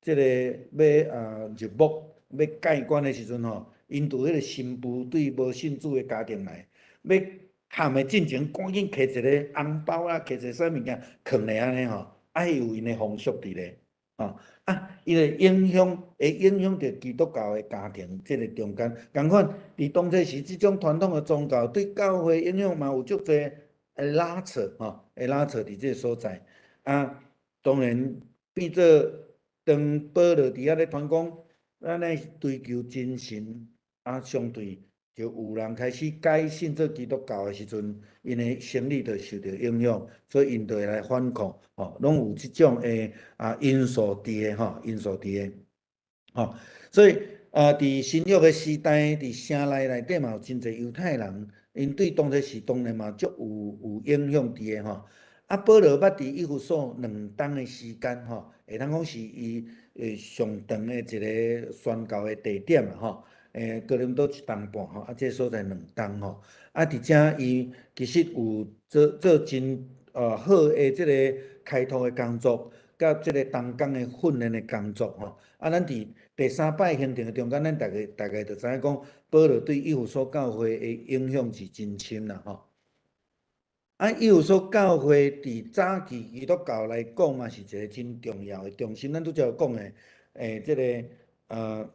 Speaker 3: 這个欲啊入墓欲蓋棺的時陣吼，𪜶著彼个新婦對無信主的家庭來，欲崁的進前，趕緊提一个紅包啊，提一个啥物件，囥咧按呢吼，啊，伊有𪜶的風俗佇咧，吼，啊，伊會影響，會影響著基督教的家庭這个中間，仝款佇當初時這種傳統的宗教對教會影響嘛有足濟的拉扯，吼，會拉扯佇這个所在，啊，當然變做當保羅佇遐咧傳講，咱咧追求真神，啊，相對就有人開始改信做基督教的時陣，𪜶的生理就受著影響，所以𪜶就會來反抗，吼，攏有這種的啊因素佇的吼，因素佇的，吼，所以啊，佇新約的時代，佇城內內底嘛有真濟猶太人，𪜶對當初時當然嘛足有影響佇的吼。啊，保羅捌佇以弗所2冬的時間，吼，會當講是伊上長的一个宣教的地點啦，吼。哥林多一冬半吼，啊，這个所在2冬吼，啊，佇遮伊其實有做真好的這个開拓的工作，佮這个同工的訓練的工作吼。啊，咱佇第三擺行程的中間，咱大概就知影講，保羅對以弗所教會的影響是真深啦吼。啊，以弗所教會佇早期基督教來講嘛，是一个真重要的中心。咱拄才有講的，這个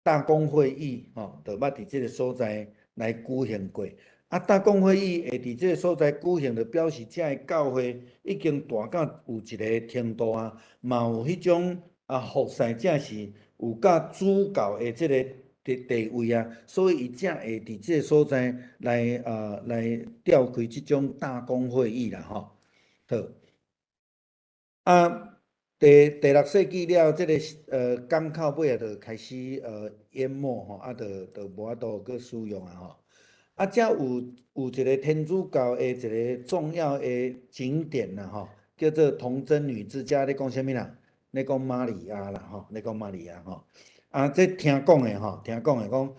Speaker 3: 大公會議吼，就捌佇這个所在來舉行過。啊，大公會議會佇這个所在舉行，就表示遮个教會已經大到有一个程度啊，嘛有彼種啊服侍者是有佮主教的這个地位啊，所以伊才會佇這个所在來召開這種大公會議啦吼。好，啊，第六世紀了，這个港口尾仔就開始淹沒吼，啊，就無法度閣使用啊吼。啊，遮有一个天主教的一个重要的景點啦吼，叫做童貞女之家，咧講啥物啦？咧講瑪利亞啦吼，咧講瑪利亞吼。啊，這聽講的吼，聽講的講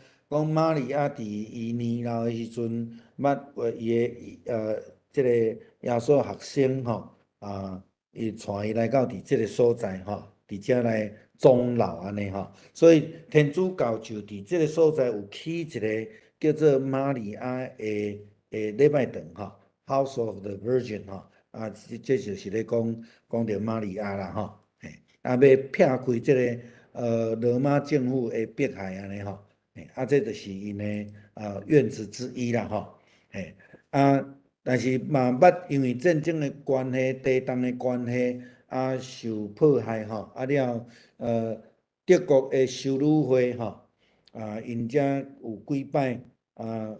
Speaker 3: 瑪利亞佇伊年老的時陣，捌伊的這个耶穌學生吼，啊，伊帶伊來到佇這个所在吼，佇遮來終老按呢吼。所以天主教就佇這个所在有起一个叫做瑪利亞的禮拜堂吼，House of the Virgin 吼，啊，這就是咧講著瑪利亞啦吼，嘿，啊，欲撇開這个羅馬政府的迫害按呢吼，嘿，啊，這就是𪜶的啊院子之一啦吼，嘿，啊，但是嘛捌因為戰爭的關係、地動的關係，啊，受迫害吼，啊了，德國的修女會吼，啊，𪜶遮有幾擺啊，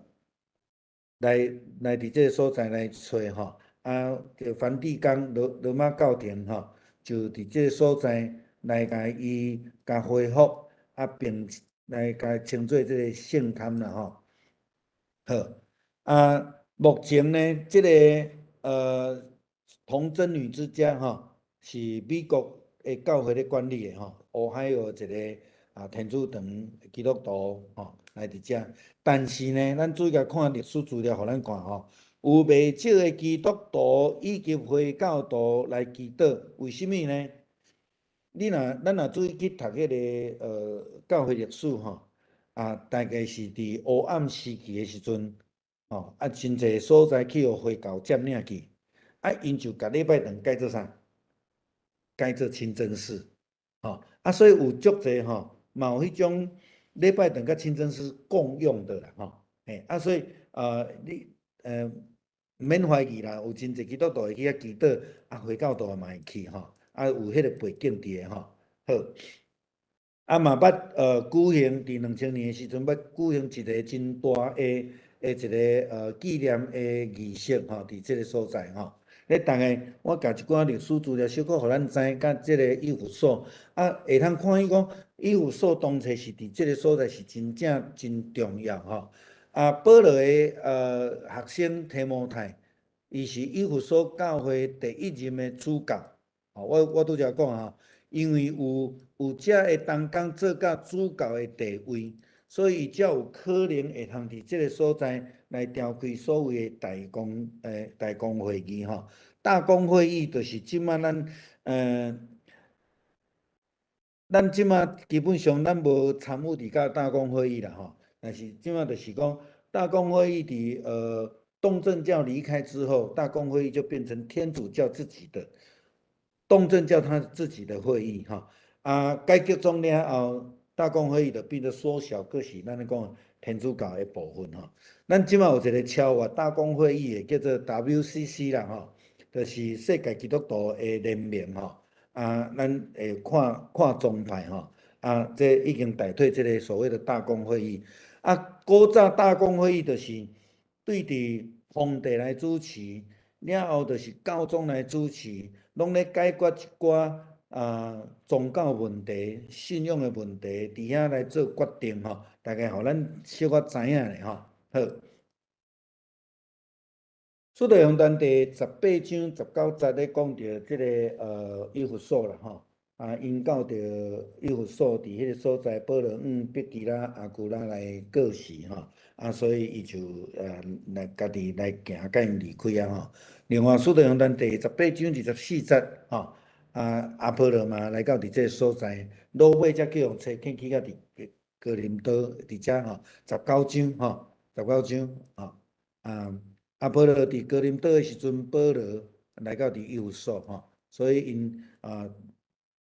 Speaker 3: 來佇這个所在來揣吼，啊，就梵蒂岡羅馬教廷吼，就佇這个所在來共伊共恢復，啊，並來共稱做這个聖龕啦吼。好，啊，目前呢，這个童貞女之家吼，是美國的教會咧管理的吼，俄亥俄一个啊天主堂基督徒吼來佇遮，但是呢，咱注意共看歷史資料，予咱看吼，有袂少的基督徒以及回教徒來祈禱，為啥物呢？你若咱若注意去讀彼个教會歷史吼，啊，大概是佇黑暗時期的時陣，吼，啊，真濟所在去予回教佔領去，啊，𪜶就共禮拜堂改做啥？改做清真寺，吼，啊，所以有足濟吼，嘛有彼種禮拜堂佮清真寺共用的啦，吼，嘿，啊，所以你毋免懷疑啦，有真濟基督徒會去遐祈禱，啊，回教徒嘛會去吼，啊，有彼個背景佇个吼，好，啊嘛捌舉行佇2000年的時陣，捌舉行一個真大的的一個紀念的儀式吼，佇這个所在吼。咧，逐个我共一寡歷史資料小可予咱知，佮這个以弗所，啊，會通看見講以弗所當初是佇這个所在是真正真重要吼。啊，保羅的學生提摩太，伊是以弗所教會第一任的主教。吼，我拄才講吼，因為有遮會當講做到主教的地位，所以伊才有可能會通佇這个所在來召開所謂的大公會議吼。大公會議就是這馬咱這馬基本上咱無參與佇甲大公會議啦吼。但是這馬就是講大公會議佇東正教離開之後，大公會議就變成天主教自己的東正教他自己的會議吼。啊，改革宗了後，大公會議就變做縮小，閣是咱咧講天主教的部分吼。咱這馬有一個超越大公會議的，叫做 WCC 啦吼，就是世界基督徒的聯盟吼。啊，咱會看看宗派吼，啊，這已經代替這个所謂的大公會議。啊，古早大公會議就是對佇皇帝來主持，了後就是教宗來主持，攏咧解決一寡宗教問題、信仰的問題，佇遐來做決定吼。大概予咱小可知影咧吼。好，使徒行傳第18章19節咧講著這个以弗所啦吼。啊，𪜶到著以弗所佇彼个所在，保羅向百基拉、亞居拉來過時吼，啊，所以伊就來家己來行，佮𪜶離開啊吼。另外，使徒行傳第18章24節吼，啊，阿波羅嘛來到佇這个所在，落尾才去予差遣去到佇哥林多佇遮吼，十九章吼，十九章吼，啊，阿波羅佇哥林多的時陣，保羅來到佇以弗所吼，所以𪜶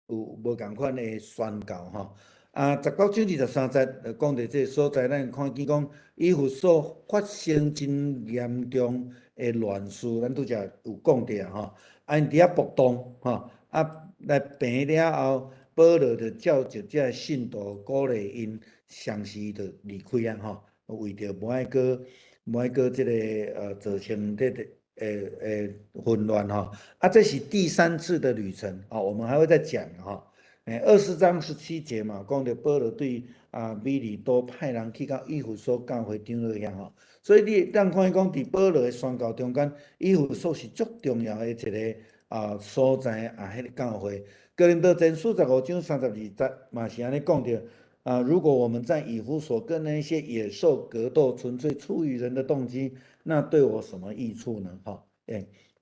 Speaker 3: 有無仝款的宣告吼。啊，19章23節就講著這个所在，咱看見講以弗所發生真嚴重的亂事，咱拄才有講著吼。啊，𪜶佇遐暴動吼，啊，來平了後，保羅就召集這信徒鼓勵𪜶，相時就離開啊吼，為著無愛閣這个造成這个混亂吼。啊，這是第三次的旅程啊，我們還會再講吼。20章17節嘛，講著保羅對米利都派人去到以弗所教會長老遐吼，所以你當看伊講佇保羅的宣教中間，以弗所是足重要的一个所在啊，彼个教會。哥林多前書15章32節嘛是按呢講著啊，如果我們在以弗所跟那些野獸格鬥，純粹出於人的動機，那對我什麼益處呢？吼，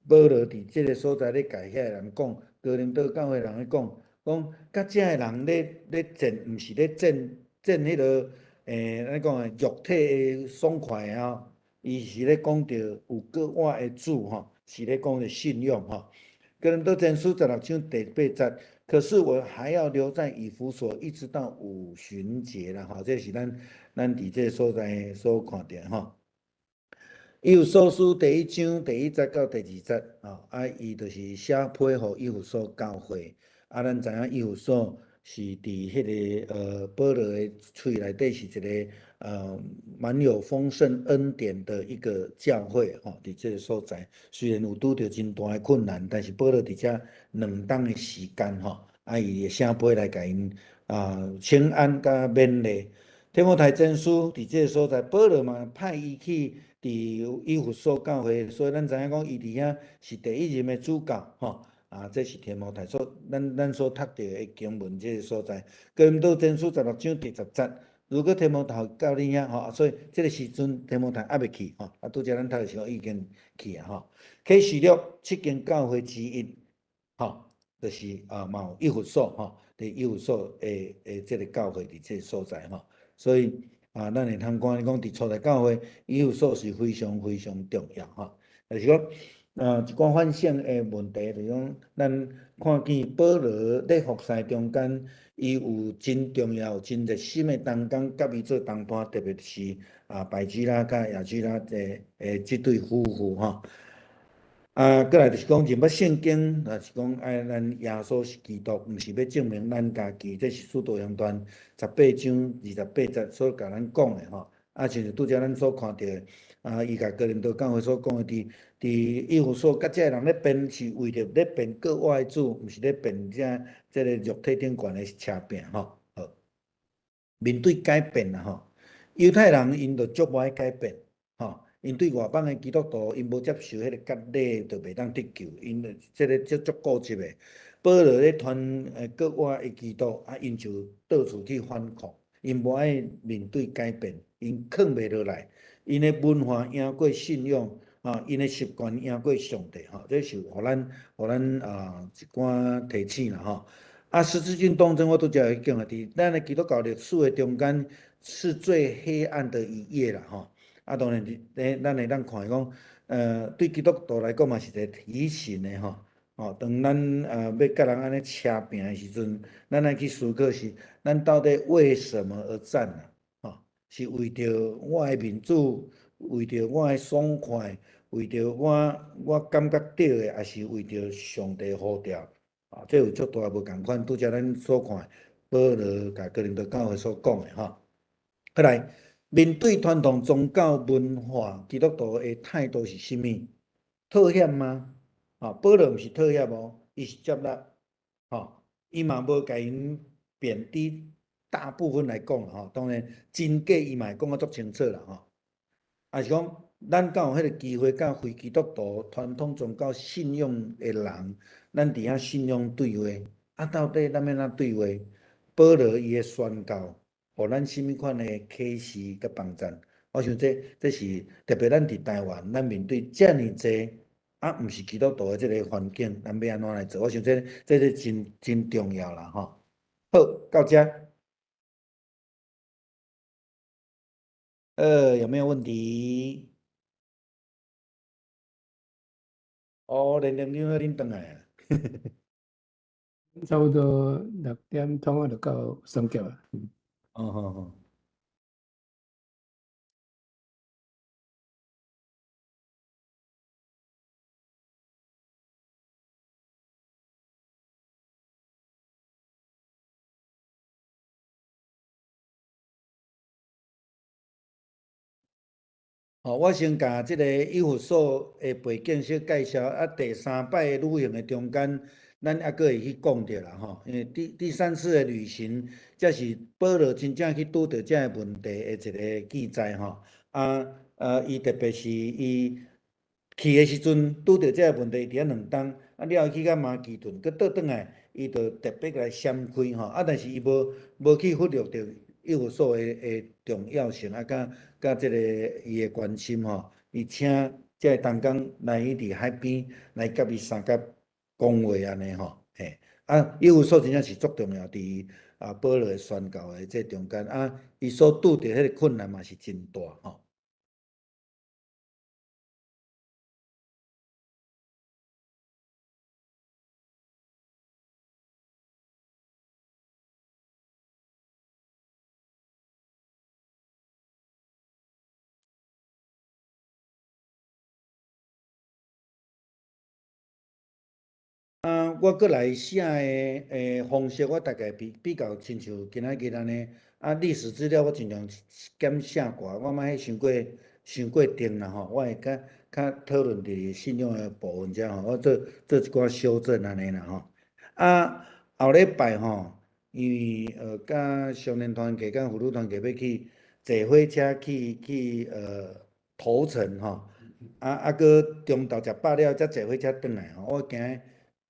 Speaker 3: 保羅佇這个所在咧共遐个人講，哥林多教會人咧講，講佮遮个人咧戰，毋是咧戰彼个按怎講肉體的爽快啊，伊是咧講著有閣活的主吼，是咧講著信仰吼。哥林多前書16章第8節，可是我還要留在以弗所，一直到五旬節啦吼，這是咱佇這个所在所看著吼。以弗所書第1章第1節到第2節，吼，啊，伊就是寫批予以弗所教會，啊，咱知影以弗所是佇彼个保羅的喙內底是一个蠻有豐盛恩典的一個教會，吼，佇這个所在，雖然有拄著真大的困難，但是保羅佇遮2冬的時間，吼，啊，伊會寫批來共𪜶請安佮勉勵。提摩太前書佇這个所在，保羅嘛派伊去佇以弗所教會，所以咱知影講伊佇遐是第一任的主教，吼。啊，這是提摩太所咱所讀著的經文這个所在。哥林多前書16章第10節，如果提摩太到恁遐吼，所以這个時陣提摩太猶未去吼，啊，拄才咱讀的時候已經去啊吼。啟示錄七間教會之一，吼，就是啊，嘛有以弗所吼，佇以弗所的這个教會佇這个所在吼，所以啊，咱會通看講佇初代教會，以弗所是非常非常重要吼，就是講啊，一寡反省的問題，就是講咱看見保羅咧服侍中間，伊有真重要、真熱心的同工，佮伊做同伴，特別是啊，百基拉佮亞居拉的這對夫婦吼。啊，過來就是講認捌聖經，若是講愛咱耶穌是基督，毋是欲證明咱家己，這是使徒行傳18章28節所共咱講的吼。啊，親像拄才咱所看著的，啊，伊共哥林多教會所講的，佇以弗所佮這个人咧辯，是為著咧辯國外的主，毋是咧辯這個肉體頂懸的車餅吼。好，面對改變啦吼，猶太人𪜶就足無愛改變吼，𪜶對外邦的基督徒，𪜶無接受彼個割禮，就袂當得救，𪜶就這个足足固執的。保羅咧傳國外的基督，啊，𪜶就到處去反抗，𪜶無愛面對改變，𪜶囥袂落來，𪜶的文化贏過信仰，啊，𪜶的習慣贏過上帝，吼，這是予咱啊一寡提醒啦，吼。啊，十字軍東征我拄才會講啊，佇咱的基督教歷史的中間是最黑暗的一頁啦，吼。啊，當然，咱會當看講，對基督徒來講嘛是一個提醒的吼。吼，當咱欲佮人按呢車拚的時陣，咱愛去思考是，咱到底為什麼而戰啊？吼，是為著我的民主，為著我的爽快，為著我感覺著的，抑是為著上帝呼召？啊，這有足大無仝款。拄才咱所看，保羅共哥林多教會所講的吼。過來，面對傳統宗教文化，基督徒的態度是啥物？妥協嗎？吼，保羅毋是妥協哦，伊是接納，吼，伊嘛無共𪜶貶低。大部分來講吼，當然真假伊嘛會講甲足清楚啦吼。抑是講，咱敢有彼個機會，佮非基督徒傳統宗教信仰的人，咱佇遐信仰對話，啊，到底咱欲按怎對話？保羅伊的宣教，予咱啥物款的啟示佮幫贊？我想這是特別咱佇台灣，咱面對遮爾濟啊，毋是基督徒的這個環境，咱欲按怎來做？我想這是真重要啦吼。好，到遮。有沒有問題？哦，連連你好，恁轉來啊？
Speaker 1: 差不多6點鐘就到雙峽啊。
Speaker 3: 哦好好。吼，我先共這个以弗所的背景先介紹，啊，第三擺的旅行的中間，咱猶閣會去講著啦吼。因為第三次的旅行，才是保羅真正去拄著這个問題的一个記載吼。啊，伊特別是伊去的時陣拄著這个問題，佇遐兩冬，啊了後去到馬其頓，閣倒轉來，伊就特別來閃開吼。啊，但是伊無去忽略著以弗所的重要性，啊，佮這个伊的關心吼，伊請這个同工來去佇海邊來佮伊相佮講話按呢吼，嘿，啊，以弗所真正是足重要，佇啊保羅宣教的這中間，啊，伊所拄著彼个困難嘛是真大吼。啊，我閣來寫的方式，我大概比較親像今仔日按呢。啊，歷史資料我盡量減寫寡，我莫傷過長啦吼。我會較討論佇信仰的部分遮吼，我做一寡修正按呢啦吼。啊，後禮拜吼，因為佮少年團契、佮婦女團契欲去坐火車去頭城吼。啊，閣中晝食飽了，才坐火車轉來吼。我驚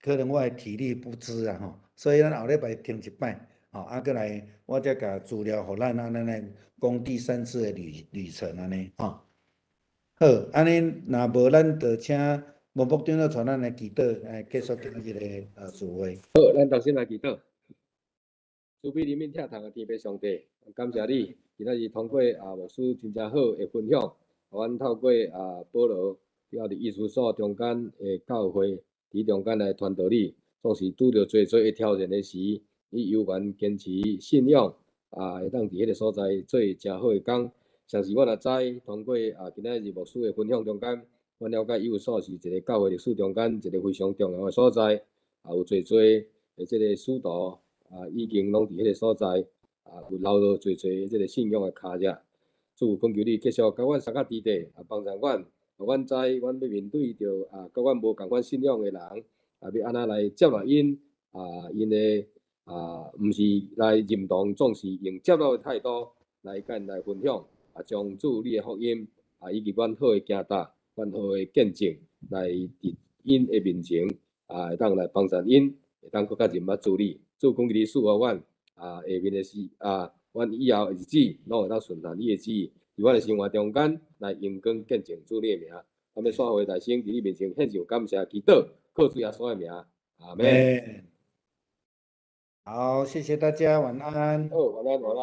Speaker 3: 可能我的體力不支啊吼，所以咱後禮拜停一擺，吼，啊，閣來我才共資料予咱，啊，咱來講第三次的旅程按呢，吼。好，按呢若無咱就請吳牧長來帶咱來祈禱，來結束今日的聚會。
Speaker 4: 好，咱同心來祈禱。慈悲憐憫疼痛的天父上帝，感謝你，今仔日通過牧師真正好的分享，阮透過保羅佇以弗所中間的教會，佇中間來傳道理，總是拄著濟濟的挑戰的時，伊猶原堅持信仰，會當佇彼个所在做誠好的工。像是阮也知，通過今仔日牧師的分享中間，阮了解以弗所是一个教會歷史中間一个非常重要的所在，有濟濟的這个使徒已經攏佇彼个所在，有留落濟濟這个信仰的跤跡。主，懇求你繼續共阮相佮佇咧，幫助阮，予阮知阮欲面對著佮阮無仝款信仰的人，欲按怎來接納𪜶，𪜶的毋是來認同，總是用接納的態度來共𪜶來分享，將主你的福音，以及阮好的行踏，阮好的見證，來佇𪜶的面前，會當來幫助𪜶，會當閣較認捌主你。主，懇求你賜予阮，下面的時，阮以後的日子，攏會當順行你的旨意，佇阮的生活中間來榮光見證主你的名。咱欲散會大聲佇你面前獻上感謝祈禱，靠主耶穌的名，阿門。
Speaker 3: 好，謝謝大家，晚安。
Speaker 4: 好，晚安，晚安。